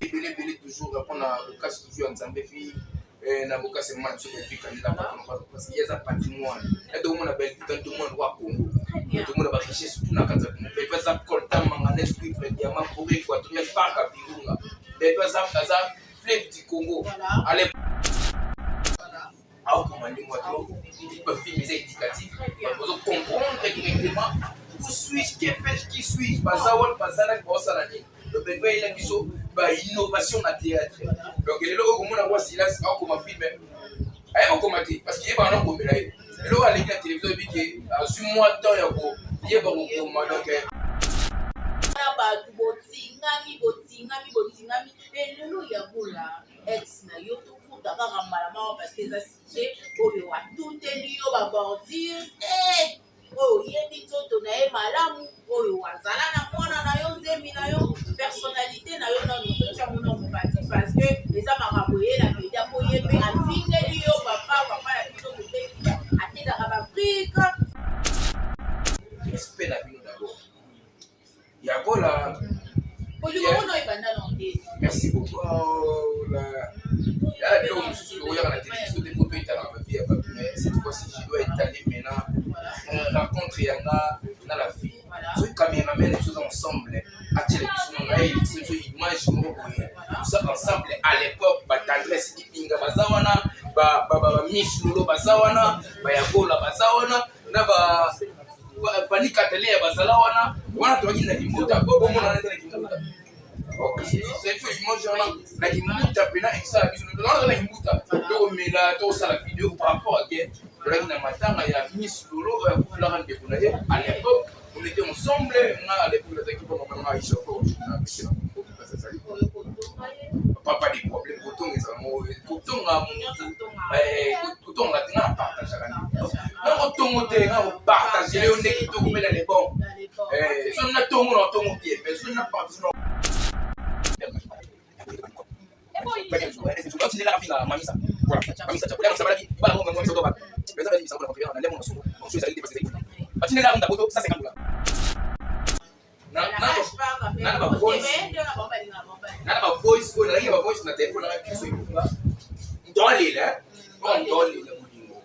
Ebele ebele toujours mpona bokasi toujours ya Nzambe puis na bokasi ya mwana biso Bellevue Kandila patron parce que ye aza patrimoine. Ya tokomona Bellevue Kandila tomona lokola Congo. Tomona ba richesse tout na kati ya Congo. Bellevue aza coltan, manganèse, cuivre, diamant, forêt équatoriale, parc à Virunga. Bellevue aza fleuve du Congo. Allez aokoma ndenge wato bafilme eza éducatif, bazo comprendre directement où suis-je, que fais-je, qui suis-je, baza wana, bazalaki, baosala nini. Donc Bellevue ayela biso bainnovation na théâtre. Donc lelo oyo komona kwa Silas aokoma film, aye kokoma te parce que yebaka na kokomela ye. Lelo oyo aleki na télévision, oyebi ke azwi mwa temps ya koyeba kokoma. Donc na bato botingami, botingami, botingami. Elelo ya bola ex na yo, tokuta kaka mbala moko parce que eza sujet oyo atuteli yo babordure te, oyo oyebi nzoto na ye malamu, oyo azala na mwana na yo, nzembi na yo, personnalité na yo nano totiango na mobati parce que eza makambo ye na media po ye mpe afingeli yo papa, papa ya biso tobeki atekaka babrike. Respect na bino d'abord, yakola. Bolingo mona oyo ebanda na nde? Merci beaucoup. Oh, ya biloko mosusu tokoyaka na télévision te po toetalaka bavie ya bato, mais cette fois-ci je dois étaler maintenant rencontre yanga na la fille. Soki cameraman biso oza ensemble, atiela biso na ngai biso image moko boye toza ensemble. À l'époque batendresse Ipinga baza wana, bamiss Lolo baza wana, bayagola baza wana, na ba Fani Kataleya bazala wana. Wana tozalaki na Kimbuta, po bomona wana eza na Kimbuta. Biso image wana na Kimbuta mpena esala biso wana na Kimbuta, tokomela, tokosala video par rapport ake tozalaki na matanga ya Miss Lolo oyo akufelaka ndeko na ye. À l'époque on était ensemble. Nga à l'époque nazalaki pa mama nanga Aisha na pese na place azali papa des problèmes. Kotonga ezala moko, kotonga kotonga te, nga na partageaka nga kotongo te, nga kopartage yo nde kitoko mpe na le bon. So na tongo na tongo bien, mais so na partage batindelaka ndakoto 150 dollars na bavoice oyo nalaki, bavoice na telefone nanga biso ekunga moto alela, moto alela bolingo.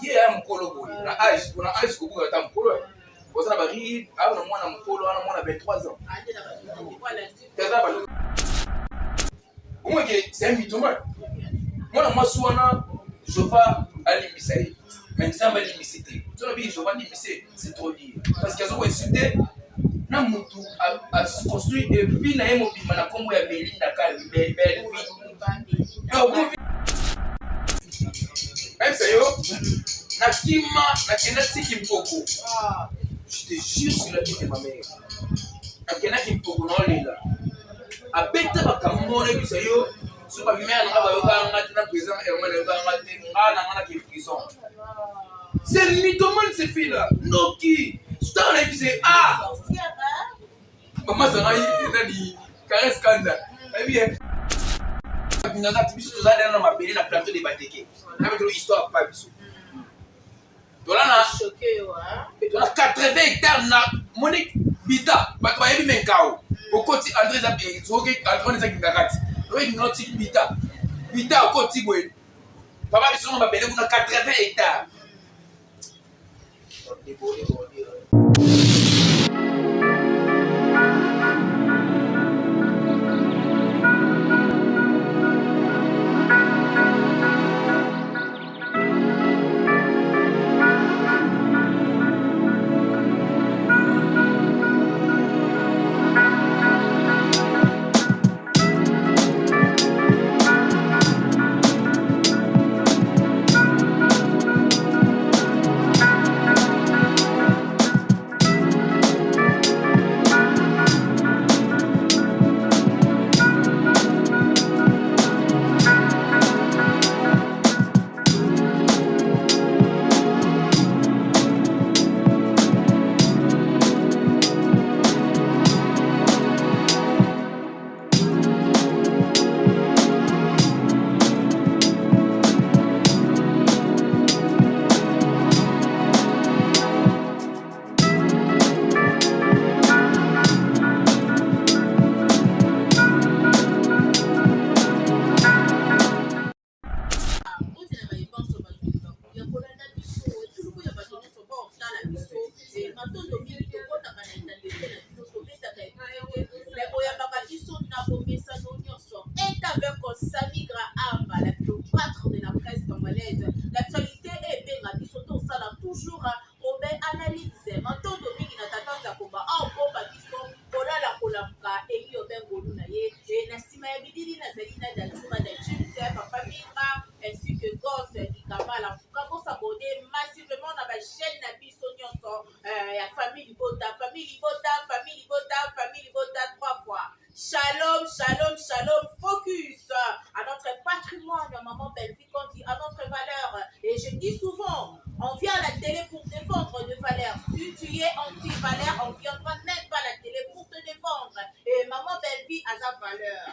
Ye ya mokolo boye na age, mpona age kobuka ata mokolo oza na bari awa na mwana mokolo wana, mwana 23 ans eza omweke, c'est un mythomane. Mwana mwasi wana, Jova alimbisa ye, mais Nzambe alimbisi te. So nabi Jova alimbisi, c'est trop dire parce que aza koinsulte na mutu aconstruit vie na ye mobimba na nkombo ya Belinda Kali belle vie. Ayebisa yo nakima, nakenda tiki mpoko, je te jure sur la vie de ma mère, nakendaki mpoko naolela, abeta makambo wana. Ebisa yo so bamere nanga bayokaka nga te na président Herman ayokaka nga te, nga na nga nake prison. C'est mythomane, ces filles là ndoki. Ntango nayebise, ah, mama zangai nani, Caresse Kanda ayebi nganga ti biso toza dana na mabele na plateau de Bateke na betolo histoire pa biso tola na tola 80 hectares na moni bita bato bayebi menkao okoti André eza soki André eza Kingakati oyebi nga oti bita bita okoti boye papa biso na mabele kuna 80 hectares. Nzambe ngolu na ye. E na nsima ya bilili nazali na Dajura Dajums, Papa Mira ainsi que Gos Dikambala. En tout cas, bosabonner massivement na bachaîne na biso nyonso ya Famille Libota, Famille Libota, Famille Libota, Famille Libota trois fois. Shalom, shalom, shalom, focus à notre patrimoine, maman Bellevue Kandi, à notre valeur. Et je dis souvent, on vient à la télé pour défendre nos valeurs. Si tu es anti-valeur, on ne viendra même pas à la télé pour te défendre. Et maman Bellevue a sa valeur.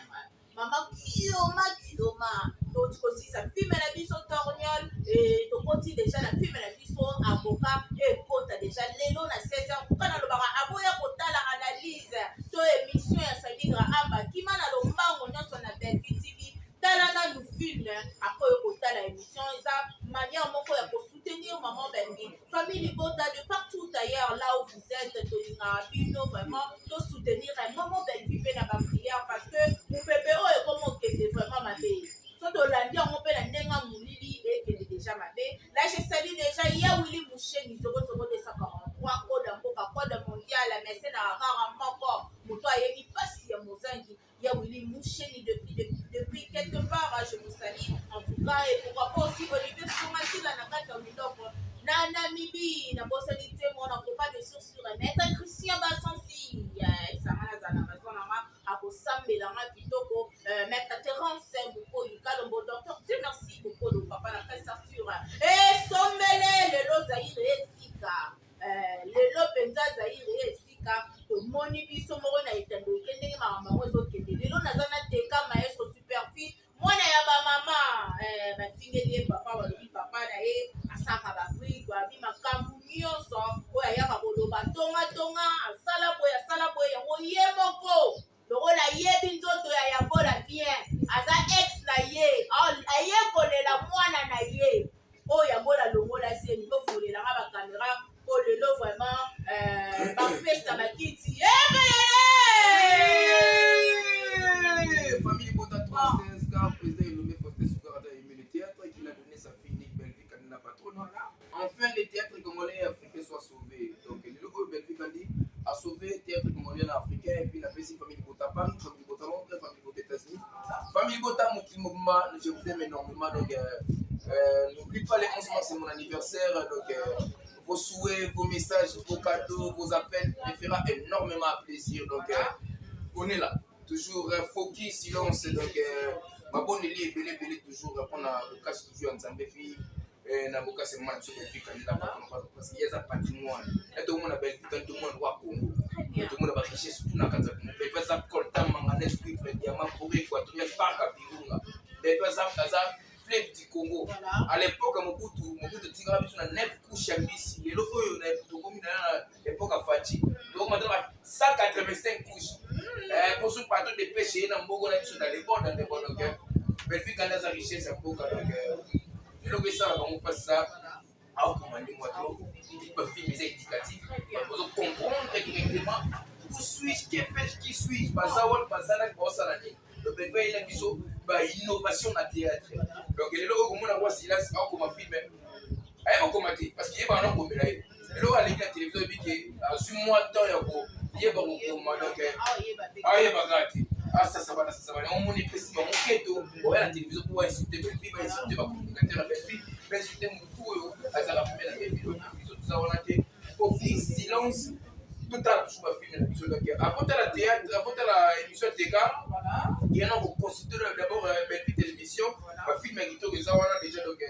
Maman Kioma Kioma. Donc aussi ça film na biso torniol et tokoti déjà na film na biso avocat et kota déjà lelo na 16h kuka na lobaka aboya kotala analyse to émission ya Saligra Amba kima na lombango nyonso na Bellevue TV. Tala nanu film, après oyo kotala émission. Eza manière moko ya kosoutenir maman Bellevue. Famille Libota de partout ailleurs, là où vous êtes, tolingaka bino vraiment. Tosoutenir maman Bellevue mpe na baprière, parce que mopepe oyo ekoma okende vraiment mabe. So tolandi yango mpe na ndenge ya molili, ekende déjà mabe. Là, je salue déjà ya Willi Musheni 00243, code ya mboka, code mondial, mese na rara moko, moto ayebi mpasi ya mozangi. Ya Willi Musheni depuis quelque part, je vous salue en tout cas. Et pourquoi pas aussi Olivier Somatila na kati ya Mindoko na Namibie. Nabosani te mwana copa de source sur maître Christian Basansi, esanga nazala na raison nanga, akosambelanga kitoko. Maître Terence Mokoli Kalombo, docteur Dieu merci Mokolo, papa na Prince Arthur. Esombele lelo Zaire esika, lelo mpenza Zaire esika tomoni biso moko na etando eke ndenge makambo yango ezokende. Lelo naza na Teka Maestro Superfille, mwana ya bamama. Basingeli ye papa, balobi papa na ye asaka babrique, babi makambo nyonso oyo ayaka koloba tongatonga, asala boye, asala boye. Yango ye moko lokola ayebi nzoto ya Yabola bien, aza ex na ye, aye kolela mwana na ye oyo Yabola longola zemi. Bofolelanga bacaméra po lelo vraiment bapesa bakiti ebelele. Famille Libota 316, car président est nommé Faustin Sougarada a aimé le théâtre et qu'il a donné sa fille Nick Bellevue Kandi patronne. Enfin, le théâtre congolais et africain soit sauvé. Donc, le logo Bellevue Kandi a sauvé le théâtre congolais et africain. Et puis, la petite famille Libota Paris, famille Libota Londres, famille Libota États-Unis, famille Libota Mokili Mobimba, je vous aime énormément. Donc, n'oublie pas, les 11 mars, c'est mon anniversaire. Donc, vos souhaits, vos messages, vos cadeaux, vos appels me fera énormément plaisir. Donc, on est là. Toujours focus, silence. Donc, mabondeli ebele ebele toujours mpona bokasi toujours ya Nzambe, puis na bokasi mwana biso Bellevue Kandi la patron, parce que ye aza patrimoine. Ya tomona Bellevue Kandi, tomona roi Congo, tomona barichesse tout na kati ya Congo. Bellevue aza coltan, manganèse, cuivre, diamant, forêt équatoriale, parc ya Virunga. Bellevue aza fleuve du Congo. À l'époque ya Mobutu, Mobutu etikaka biso na 9 couche ya mbisi. Lelo oyo na tokomi na époque ya Fatshi, tokomata ba 185 couche mposo bateau de pêche ye na mboko na biso dans le bon. Donc Bellevue Kandi aza richesse ya mboka. Donc eloko esala bango mpasi eza aokomande mwa to bafilm eza éducatif, ozo comprendre directement où suis-je, que fais-je, qui suis-je, baza wana, baza nani, baosala nini. Donc Bellevue ayela biso bainnovation na théâtre. Donc lelo oyo komona roi Silas aokoma film, ayeba okoma te parce que yebaka na okomela ye. Lelo alengi na télévision, oyebi ke azwi mwa temps ya koyeba kokoma. Donc ayebaka te, asasa bana, sasa bana. Omoni epesi bango keto oya na télévision mpo bainsulte Bellevue, bainsulte bacommunicateur ya Bellevue, bainsulte motu oyo azalaka pembe na Bellevue. Biso toza wana te. Focus, silence, totala toujours bafilm na biso. Donc avant tala théâtre, avant tala émission ya Teka, yana koconsulte d'abord Bellevue Télévision. Bafilm ya kitoko eza wana déjà. Donc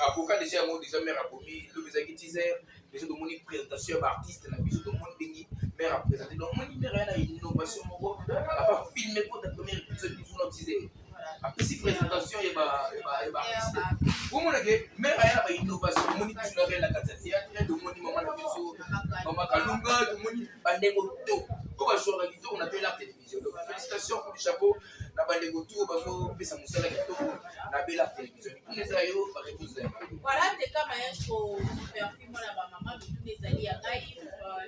avocat déjà, yango déjà mare akomi lobi, ezalaki teaser déjà. Tomoni présentation ya baartiste na biso, tomoni ndenge mare aprésente. Donc omoni mare aya na innovation moko afa filme kota premier épisode bifuna teaser, apesi présentation ya baartiste. Omonake mare aya na bainnovation. Tomoni biso na kati ya théâtre, tomoni mama na biso mama Kalunga, tomoni bandeko to oyo bazwaka kitoko na Bela Télévision. Donc félicitations, coup de chapeau na bandeko tu oyo bazopesa mosala kitoko na Bela Télévision. Mituna eza yo, baréponse eza. Voilà, Teka Maestro Superfi, mwana bamama, mituna ezali ya ngai.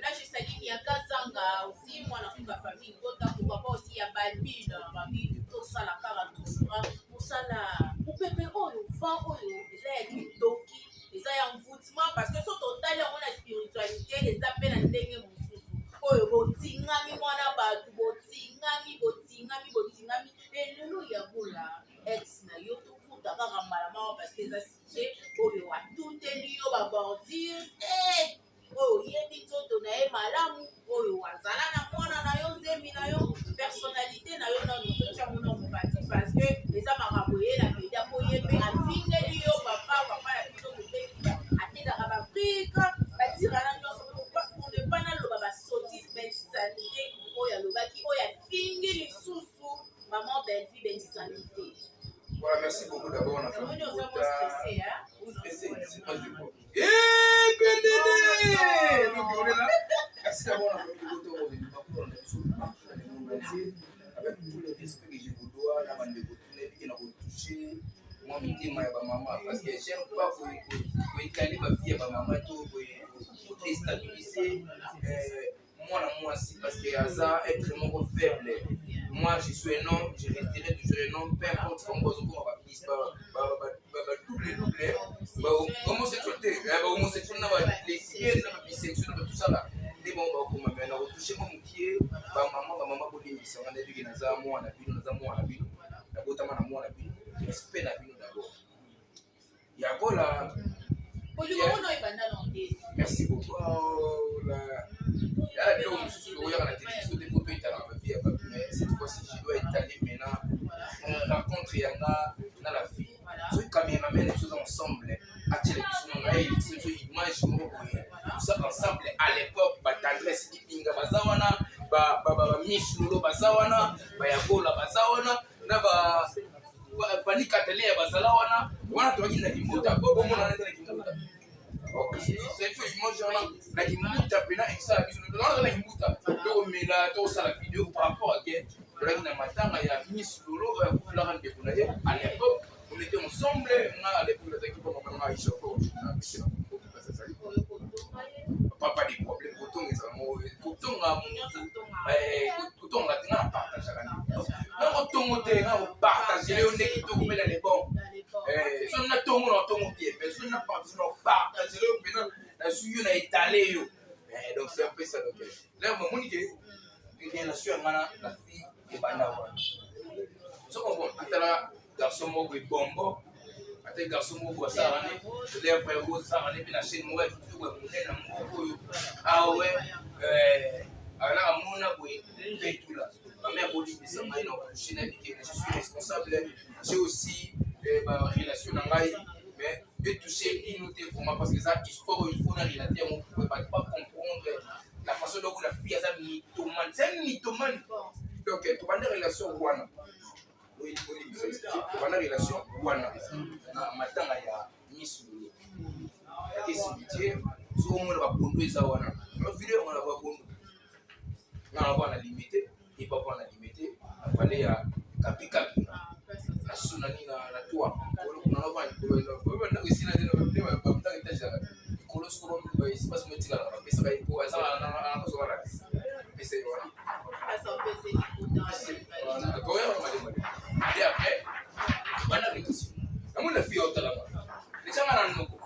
Là, je salue Miaka Zanga aussi, mwana suka famille Kota, pourquoi pas aussi ya Balbine babi. Tosala kaka toujours mosala. Mopepe oyo, vent oyo eza ya kindoki, eza ya mvutement, parce que so totali yango na spiritualité, eza mpe na ndenge mosusu oyo botingami mwana bato. Merci beaucoup d'abord na Namoni famille. oza mwa Kota. stressé, hein? Stressé, c'est pas de quoi. Eh, Pendele! Donc, on est là. Merci d'abord la famille Kota, on est partout dans les partout dans le monde entier. Avec tout le respect que je vous dois, na bande de tourner, puis na toucher moi mitema ya bamama parce que j'aime pas koétaler bavie ya bamama to kodéstabiliser mwana mwasi parce que aza être moko faible. Moi, je suis un homme, je resterai toujours un homme, peu importe comment bazokoma badouble double bahomosexuel te, bahomosexuel na balesbienne na babisexuel na batusala nde bango bakoma. Me na kotouche mwa mokie bamama, bamama bolimbisanga, ndebiki naza mwana bino, naza mwana bino, nabotama na mwana bino, respect na bino d'abord yakola. Bolingo mona ebanda na nde? Merci beaucoup. Oh, la ya biloko mosusu tokoyaka na télévision te po toetalaka bavie ya bato, mais cette fois-ci je dois étaler maintenant rencontre yanga na la fille. Soki caméraman na biso oza ensemble, atiela biso nano, ayelisi biso image moko boye, toza ensemble à l'époque. Batendresse Dibinga baza wana, bamiss Lolo baza wana, bayakola baza wana, na ba Fani Kataleya bazala wana. Wana toyaki na Kimbuta, po bomona eza na Kimbuta. C'est image wana na Kimbuta mpena esala biso wana na Kimbuta, tokomela, tokosala video par rapport à ke tolaki na matanga ya Miss Lolo oyo akufilaka ndeko na ye. À l'époque, on était ensemble. Nga à l'époque nazalaki pa mama nanga Aisha Fort na biso na Kombo azali papa des problèmes. Kotonga ezala moko, kotonga kotonga te, nga na partageaka nga kotongo te, nga kopartage yo nde kitoko mpe na le bon. So na tongo na tongo bien, mais so na partage, na partage yo mpena, nazwi yo na étale yo. Donc c'est un peu ça. Donc là mamoni ke relation ya nga na la fille ebanda wana. So comprendre, atala garçon moko ebombo, ata garçon moko asalaka ne lèvre rose, asalaka ne mpe na chaîne moko ya kitoko ya monene na moko oyo awe ala amona boye petula. Mama ya bolimbisa ngai na kouche na bike, je suis responsable, j'ai aussi barelation na ngai, mais etouche bino te vraiment, parce que eza histoire oyo il faut na relater yango pour bato bacomprendre la façon dont la fille aza mythomane, c'est un mythomane. Donc tobanda relation wana, tobanda relation wana na matanga ya Miss Lolo ake cimetière. Soki omona bapondo eza wana, video yango na bapondo nga na wana Limete, epapa na Limete na pale ya Kapikapi na sunani na toit kuna na wana likolo, oyeba ndako esila te, ndako étage ya likolo, soko espace mo etikalaka, bapesaka ye po aza wana, pesa ye wana. Et après, bana relation, namoni la fille otalaka lecanga na noko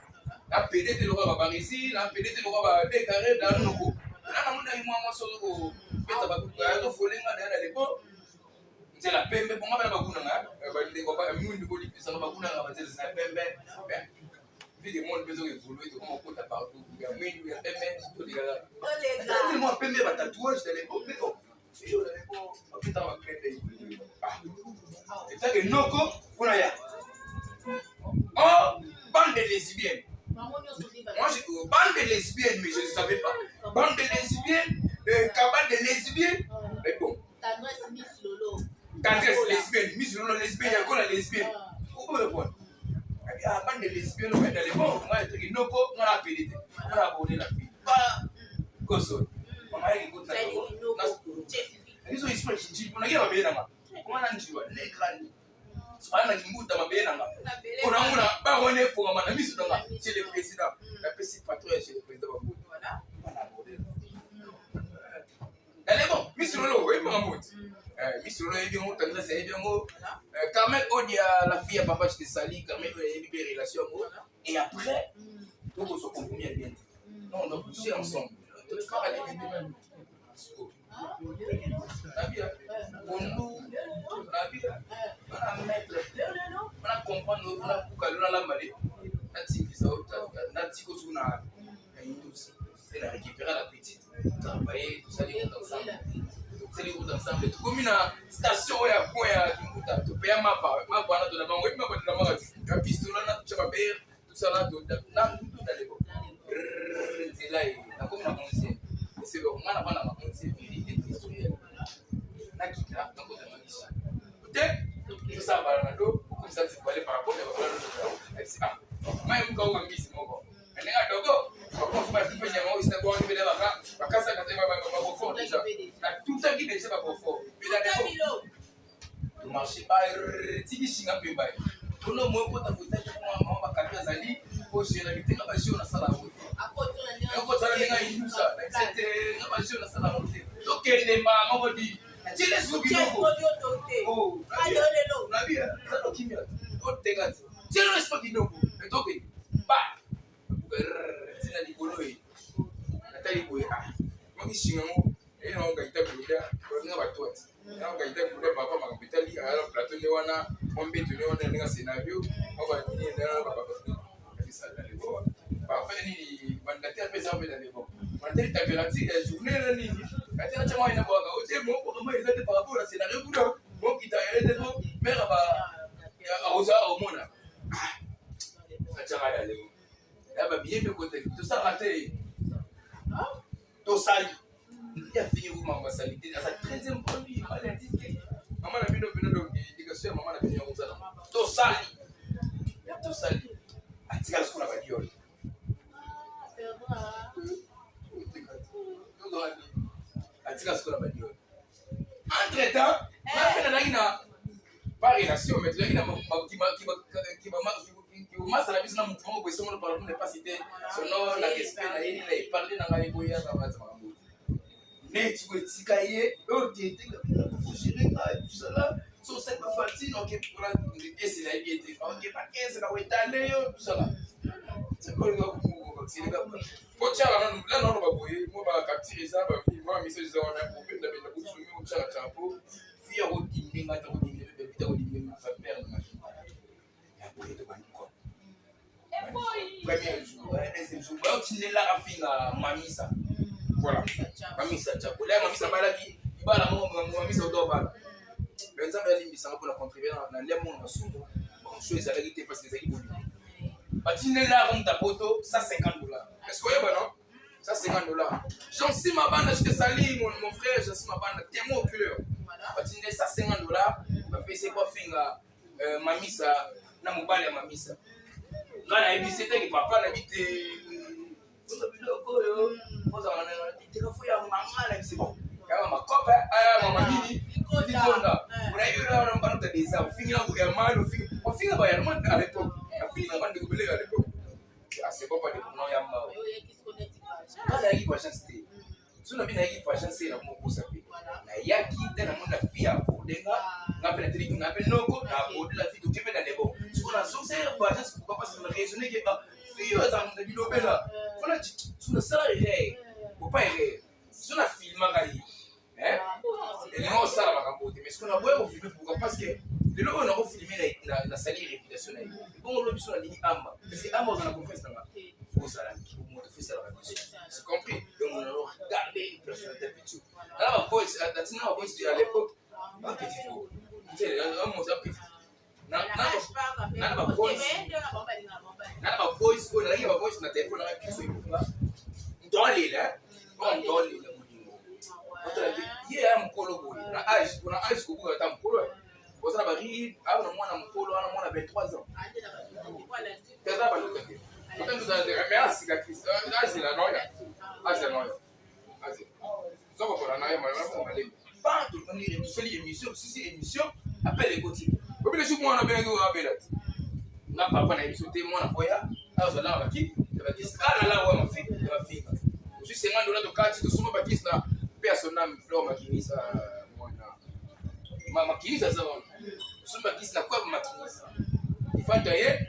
napede te lokola babarisi, napede te lokola badekare na noko na namonaki mwa mwasi ozo kobeta, azofolenga na ye na lebo nzela pembe bonga bana bakunanga bandeko mwindu bolipisaka, bakunanga banzela za pembe. Vie de monde mpe ezoka évolue, tokoma okota partout ya mwindu ya pembe, tolekaka mwa pembe, batatouage na lebo mpe fille na lebo bakutaka bapembe etake noko mpona ya oh, bande de lesbiennes. Moi, j'ai bande de lesbiennes, mais je ne savais pas. Bande de lesbiennes, cabane de lesbiennes. Mais bon. Tendresse Miss Lolo. Tendresse lesbienne, Miss Lolo lesbienne, il y a quoi la lesbienne? Où est le Ah, bande de lesbiennes, on est dans les bons. Moi, je dis, noko, on a appelé. On a abordé la fille. Pas, koso. Maman, elle écoute. Ils ont esprit, je dis, on a dit, on a dit, les grands. Bana Kimbuta mabele nanga mpona ngona bango wana efongama na miso nanga chez le président, napesi patron ya chez le président babuti bana bordel. Elle bon, Miss Lolo oyebi makambo ti Miss Lolo oyebi yango, Tendresse ayebi yango, Carmel Odia, la fille ya papa, je te sali Carmel oyo ayebi mpe relation yango. Et après tokozwa compromis ya bien te, non, on doit coucher ensemble kaka nabia pondu nabia bana maître bana comprendre mpona kuka lelo nalamba de natikisa natiko soki na indusi mpe na récupérer la petite, travailler, tosali route ensemble, tosali route ensemble, tokomi na station oyo ya coin ya Kimbuta, topeya mapa mapa wana tona bango oyebi mapa tolamaka ti bapistola na tutya babere tosala na ndutu na lebo nzela ye nakomi na 11 eselo nga na bana ba 11 unité industrielle, nakita nakota na lisi te tosala bala na do. Comme ça, tu peux aller par rapport à la ah, mai muka uka mbisi moko. Ndenge dogo, bakofi batupe nyama oyo sina bongo bela baka, bakasa kate ba ba bofort déjà. Natutaki déjà ba bofort. Bela deko. Marché ba tiki shinga pe ba. Kono mo kota kota ko mama bakapi azali ko gérer bitenga ba jeu na sala yango. Akota na ndenge ayusa, na te na ba jeu na sala yango te. Tokende mbala moko di. Tiele suki biloko. Oh, nabi, eza lokimia. Oteka te. Tiele suki biloko. Tokende. Ba. Tina likolo ye. Natali boye ah. Maki shinga ngo. Eh na ngaita kuda. Nga bato ati. Na ngaita kuda papa makambo etali ala plateau ne wana, mwa mbeto ne wana ndenge scenario. Mwa ba nini na ba ba. Parfait nini bandate mpe eza mpe na lebo. Bandate température ya journée na nini. Kati na chama ina bwaka. Ote moko kama eza te par rapport na scenario kuna. Mokita ete po mère ba aoza omona. Achaka ya lebo. Ya ba biye mpe kote. Tosala te. Tosali. Ya fini ku mama sali te. Aza 13e produit mal indiqué. Mama na bino bino donc éducation ya mama na bino yango zala. Tosali. Ya tosali. Atikala sikoyo na badiole. Atikala sikoyo na badiole. Entre temps, nga mpe nazalaki na pas relation mais tozalaki na kimasa na biso na motu moko boye songolo pardon ne pas citer son nom na respect na ye nini eparle na ngai boye aza makambo neti ko etika ye oyo tete gere ngai tusala so osali bafatine oke piese nayebi ete oke bakese na koetale yo tusala otyaka nanu la nano baboye mwa bacapture eza mwa message eza wana kobendabenda kosumi otyaka tyaka po fi ya kodinde nga ta kodinde bebita kodinde nga bapere nga après tobandi kona premier jour deuxième jour baotindelaka finga mamisa voilà mamisa tyako la mamisa balaki libala moko mamisa odobala me nzambe alimbisanga mpona contribue na lia moko na masumu so ezalaki te parce que ezalaki bolingo batindelaka muta poto 150 $. Est ce que oyeba non? 150 $. Jansi Mabanda, je te salue mon frère Jansi Mabanda, témoin oculaire. Batindeli 150 $, bapesi po afinga mamisa na mobali ya mamisa. Ngai nayebi se teke papa nayebi te oza biloko oyo ozala teka fo ya mama na bisi bon ya mama kope aya mama nini likonda onayebi wana banuta deza ofingi na ya mali ofingi ofinga ba ya mali à l'époque afinga bandeko beleka à l'époque. Ah, c'est bon, pas de nom ya mao. Nga nayaki vengeance te. So na bi nayaki vengeance na mokosa pe. Nayaki nde namoni na fille aborde nga, nga mpe nateliki nga mpe noko na aborde la fille toke mpe na lebo. Siko nazongisa ye vengeance pourquoi? Parce que na raisonner ke ah fille oyo azalaka na bilobela. Fona so nasala erreur. Opa erreur. So na filmaka ye. Elinga osala makambo te, mais siko naboya kofilme pourquoi? Parce que lelo oyo nakofilme nasali réputation na ye ebongo lobi so nalingi amba parce que amba ozala confiance nanga ozala moto fo esalaka biso, c'est compris. Donc on a regardé une personnalité petit na ba voice natina ba voice à l'époque ba petit moza petit na ba voice na ba voice oyo nalaki ba voice na telefone nanga biso ekunga moto alela oyo moto alela bolingo ye ya mokolo boye na age na age kobuka ata mokolo oza na bari awa na mwana mokolo wana mwana 23 ans eza baluka te mais acicatrice azela noya azela noya azela zokokola na ye malembe tosali émission sisi émission appel ekoti obile soki mwana abelaki oyo abela te nga papa na ye biso te mwana foya azalaka baki bakisi alala oyo mafi bafinga ozwi 50 $ tokati tosomba bakisi na mpe ya sonami Fleur Makinisa mwana Makinisa aza wana tosomba bakisi na kwebe Makinisa ifanta ye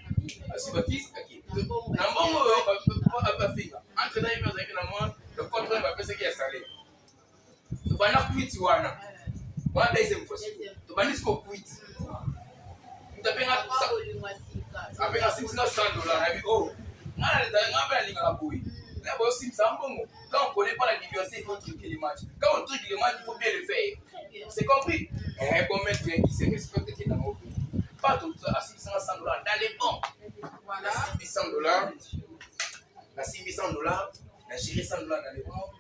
azwi bakisi aki na mbongo oyo bafinga entre na ye mpe azalaki na mwa le contraire bapesaki ya salaire. Tobanda kwiti wana wana deuxième fois tobandi siko kwiti moto apenga simisina 100 $. Nayebi o nga mpe nalingaka boye na boyosimisa mbongo. Quand on connaît pas la diversité, il faut truquer les matchs. Quand on truque les matchs, il faut bien le faire, c'est compris. Un bon maître qui se respecte qui est dans mon pays pas tout à 600 $ dans les bons. Nasimbi 100 $, nasimbi 100 $, na gérer 100 $ dans les bons.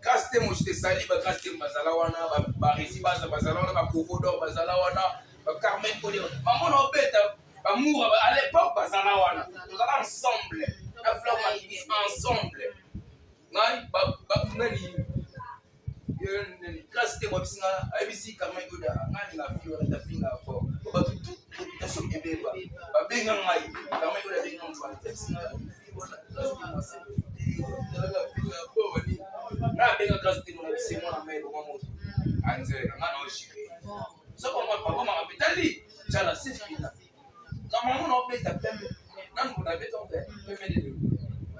Grâce te mo je te sali ba grâce te bazala wana, baresi baza bazala wana, bakovo d'or bazala wana. Bacarmen Kode, bamona obeta bamour à l'époque bazala wana, tozala ensemble na Fleur Makibis ensemble. Ngai nani grâce te bwabisi nga ayebisi Carmen Kode ngai ninga fi wana tafinga fort po bato tout réputation ebeba babenga ngai. Carmen Kode abenga moto ayebisi nga nga abenga grâce te mona bisi mwana mai ebonga moto anzela nga na ojire soko mwa papa mama betali tshala sefina na mama na obeta pembe nanu na beta mpe pembe lelo.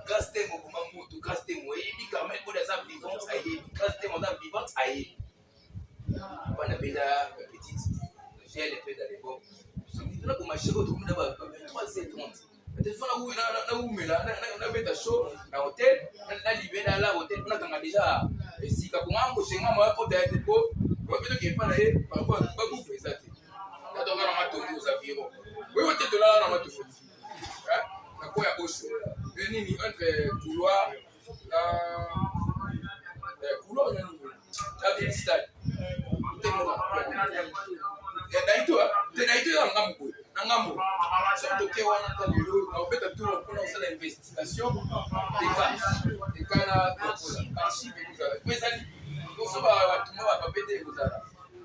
Grâce te mokoma moto, grâce te moyebi Carmel Bode aza vivante, ayebi grâce te aza vivante, ayebi bana beta petite gele mpe dans l'époque tona koma sheko tokomi na ba 23h30, peut-être fana nawumela nabeta show na hotel na libela la hotel mpona kanga déjà esika konga mbosenga moya kota ya te po oyebi toke epa na ye par rapport babufa eza te natoka na matongo oza viro oyo te tolala na matongo na koya osho nini entre couloir na couloir na nini na ville stade naito te naito eza na ngambo boye na ngambo soki toke wana ta lelo naobeta tour mpona kosala investigation teka teka na tokola archive ekozala po ezali liboso batuma bapete ekozala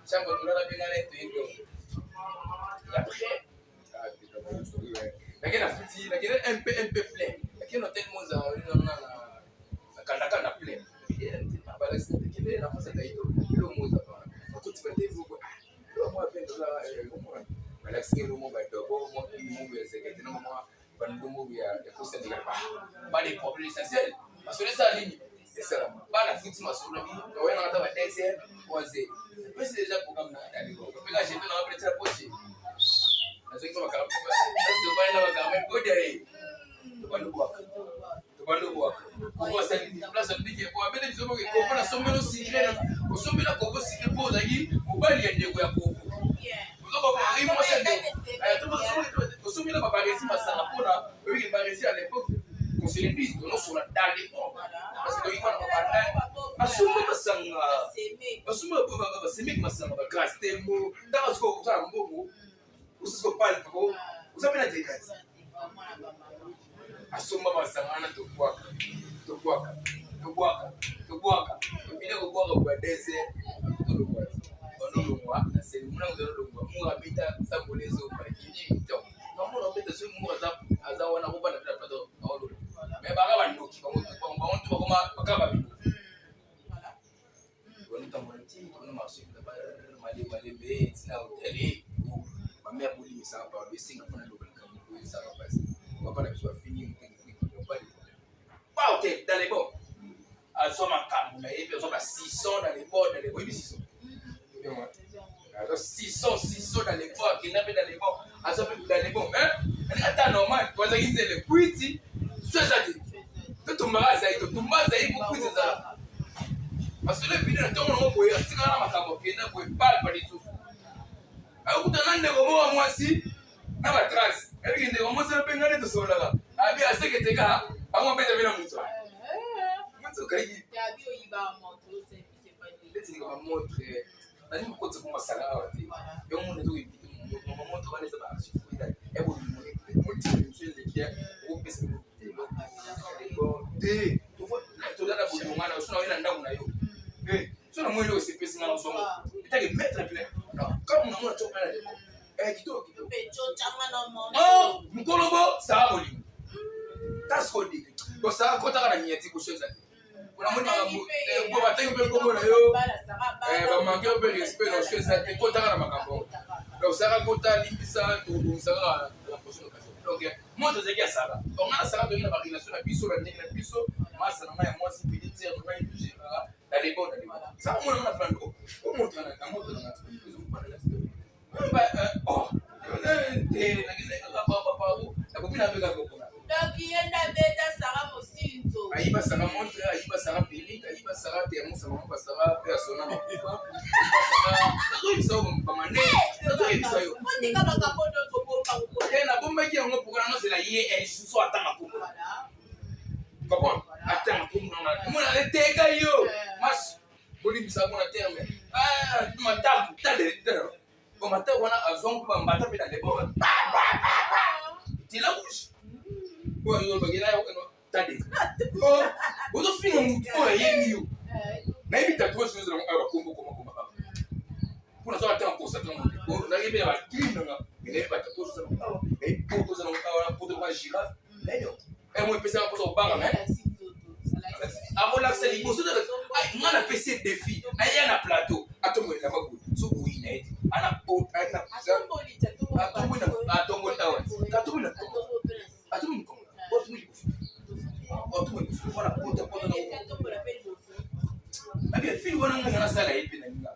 chambre tolala mpe ngai toyebi. Après nake na futi nakende un peu plein, nakende hotel moza na kandakanda plein balakisi na face ya Daito elo moza bakoti batevo mwa 20 $ balakisi elo mo badobo mwa moko ya zekete na mwa bandongo ya kosandika pas des problèmes essentiels. Masolo esala nini esalama bana futi masolo oyenaka ata ba 2 heures 3 heures epesi déjà programme na opeka jeto na bapetela poche nazongisa bakarabana bakarame odia ye tobandobwaka tobandobwaka koko asali place abiki po abete biso boke koko nasombela sikre osombela koko sikre mpo ozalaki mobali ya ndeko ya koko osombela babaresi masanga mpona oyebiki baresi à l'époque, qu'on se le dise, tonosola dans l'époque parce que toyiki wana babandani basomba masanga basomba basemeki masanga bagrâce tembo ntaka soki okosala mbongo osisi kopale pako oza mpe na dekati asomba masanga wana tobwaka tobwaka tobwaka tobwaka tobina kobwaka bwa dese tolongwa banolongwa na seli muna tolongwa mungu abeta sambole ezomba kindi to bamona obeta soki mungu aza wana kovanda mpe na plateau aoloba mais baka bandoki bango tu bakoma baka babino tonotambola ti tono marché malembe malembe ntina hotel. Bamare bolimisaka pardon, esenga mpona loba likambo oyo ezaka mpasi. Papa na biso afini pas de problème ba hotel dans les bons azwa makambo na ye mpe azwa ba 600 dans les bons dans les bons oyebi 600 azwa 600 600 dans les bons akenda mpe dans les bons azwa mpe dans les bons ata normal po azalaki nzele kwiti so eza te totumbaka azali totumba azali po kwiti ezala masolo ebili na ntongo nango boye atikala na makambo akenda boye palpa lisusu akuta na ndeko moko mwasi na batrace ebiki ndeko mwasi abenga nde tosololaka abi aseketeka bango abeta mpe na moto moto okangi neti bamontre nani mokoti ko masala awa te yo mona ezokoevite bamontre wana eza baarchive ebomotiki mosu eleki okopesa te toza na bolingo na so na oye na ndako na yo so na moi eloko esepesi nga na ozongo etake maître plein comme namona tokana leko kitoko kitoko mokolo bo sala bolingo tasiko kosala kotaka na miniature koso eza te namoni makambo po batangi mpe nkombo na yo bamanke mpe respect na so eza te kotaka na makambo. Donc saka kota limbisa tokobongisa kaka la prochaine occasion. Donc moto azalaki asala donc nga nasala toyei na barelation na biso na ndenge na biso masa na ngai ya mwasi petite sœur na ngai togéraka dans les bons dans les bons ça omona nga na plan omontra na moto na nga oh te nakomi na mbeka kokona. Donc ye nde abeta Sara Mosinzo. Ayiba Sara montre, ayiba Sara perruque, ayiba Sara thermos mama basara mpe asona makufa. Nazoyebisa yo bamane, nazoyebisa yo. Otika makambo nyonso bomba. Te nabombaki yango mpoka nanozela ye lisusu atanga kombo comprendre atanga kombo nanga omona eteka yo mas bolimbisa mona terme mataku tale tale. Commentaire wana azwango mpe bambata mpe na lebo tela rouge oyo azolobakela tade ozofinga motu oyo ayebi yo. Nayebi tatouage nyonso nango awa, bakombo komakoma awa mpo naza ata nkosa ntango te, nayebi ya bacrime nanga, mais nayebi batatouage oza nango awa, nayebi poto oza nango awa, poto lokola girafe, nayebi yango epesaka mposa kobanga. Mais akolakisa liboso nga, napesi ye défi, aya na plateau, atombolela boye, so boyi na ye te, ana atomboli awa, atomboli, atomboli mokongo, atomboli liboso, atomboli liboso wana, pota pota na abi fili wana. Ngai nasala ye mpe na ninga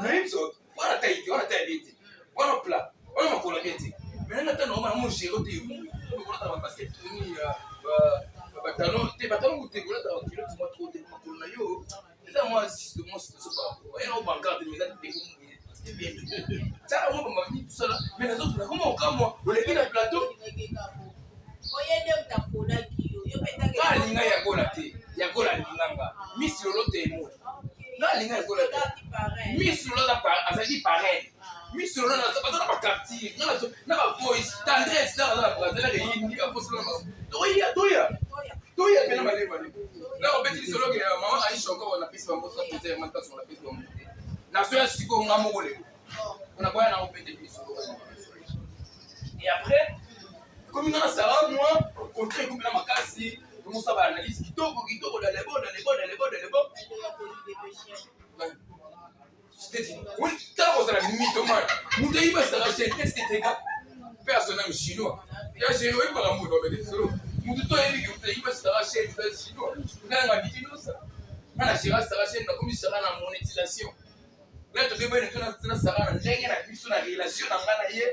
nayebi so wana taille te, wana taille bien te, wana plat, wana makolo bien te. Mais nanga tano wana mo géro te, kolata babasket nini, batalon te, batalon te, kolata baculotte mwa trop te, makolo na yo eza mwa situation par rapport ena obancarte, mais eza défaut bien tiaka mwa bamami tosala. Mais nazotuna koma okamwa, oleki na plateau. Nga alinga yakola te, yakola alinganga Miss Lolo te, emoni nga alinga yakola te. Miss Lolo azalaki parraine. Miss Lolo baza na baquartier na bavoice tendresse na baza na Brazil eyindi aposela. Toya, toya, toya pena malema na obeti lisolo ke mama Aisha encore napesi bango na mantasi, napesi bango te, nazoya sikoyo nga moko lelo mpona boya na obete lisolo. Et après komi nga na Sara mwa contrat ekomi na makasi, tomosala baanalyse kitoko kitoko, dalebo dalebo dalebo dalebo. Tala kozala mythomane, moto ayiba Sara chaîne esteteka personnage chinois ya géri, oyebaka moto abete lisolo, moto to ayebiki moto ayiba Sara chaîne eza chinois. Nanga didinosa nga na géra Sara chaîne, nakomi Sara na monétisation nga tobebani na Sara na ndenge na biso na relation na nga na ye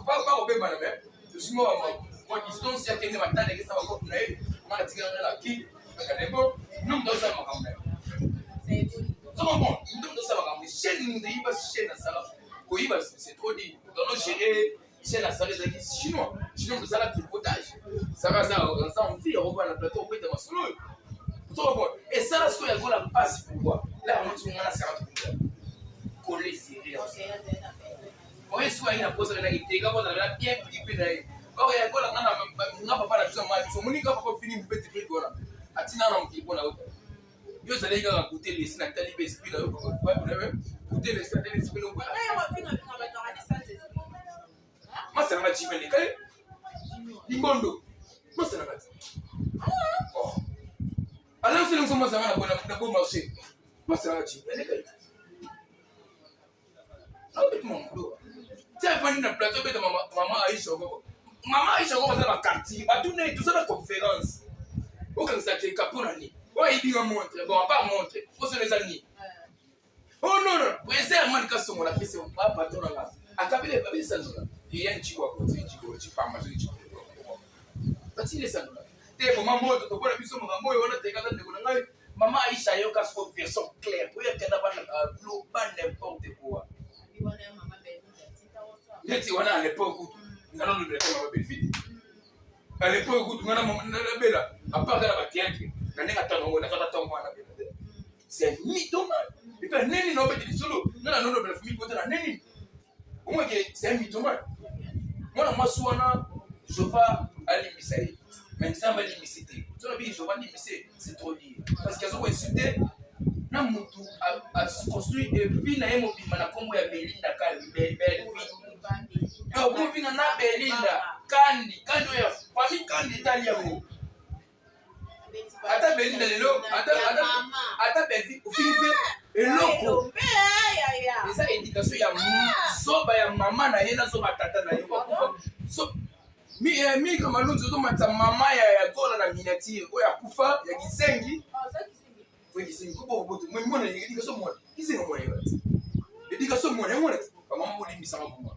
bakobebana, mais tozwi mwa distance, akende matala, ekesa bakope na ye, nga natikala nga na ki kaka no moto azosala makambo na ye. Soko bon, moto moto osala makambo chaîne, moto ayiba chaîne asala koyiba, c'est trop dit. Tono gérer chaîne asala ezalaki chinois, chinois moto asala tripotage. Sara aza envie ya kovanda na plateau, obeta masolo oyo. Soko bon, esala sikoyo yakola mpasi. Pourquoi la yango nti nga na Sara tokuta coller serré oyo sikoyo ayaki na posa na kiteka kozala bien privé na ye. Or yakola nga nga papa na biso, mama biso omoni nga papa fini mopeti brike wana atina na mokili mpona yo. Yo ozalaki kaka goûter lesi na tali mpe esprit na yo, goûter lesi na tali esprit na yo. Masalanga jimele kale limbondo masalanga ti aza sele moso masalanga na bon marché, masalanga jimele kale aobeti mamudo ti afandi na plateau, obeta mama Aisha okoko, mama Aisha okoko aza na quartier, batuna toza na conférence, okangisa teka mpo na nini? Oyo ayibinga montre, bon, à part montre osolo eza nini? Oh non non, président mani kasongo na pesi ba patron na nga akabele babisa ndola ya nchibwa ko ti nchibwa chipamba so nchibwa batile sandola te. Mama moto tokola biso makambo oyo wana tekaka ndeko na ngai mama Aisha ayoka siko version claire oyo akenda bana global, n'importe quoi. Neti wana à l'époque kutu nga nalobela te mama Belvide. À l'époque kutu nga nabela à part na bathéâtre na ndenge ata nango nazaka ntango wana bela te. C'est mythomane. Et puis neni na obeti lisolo nga na nolobela famille kota na neni omweke, c'est un mythomane. Mwana mwasi wana, Jova alimbisa ye, mais Nzambe alimbisi te. So nabi Jova alimbisi, c'est trop dire, parce que azoko insulte na mutu aconstruit vie na ye mobimba na nkombo ya Belinda Kandi, belle vie. Donc okofinga na Belinda Kandi, Kandi oyo ya famille Kandi etali yango. Ata Belinda lelo, ata Belvi ofingi mpe eloko eza éducation ya zoba ya mama na ye na zoba tata na ye. So Mika Malunzi ozomatisa mama ya Gola na miniature oyo akufa ya kizengi, oyo kizengi kobokoboto mona éducation, mona kizengi, mona yo éducation, mona yango wana. Bamama bolimbisanga vraimen,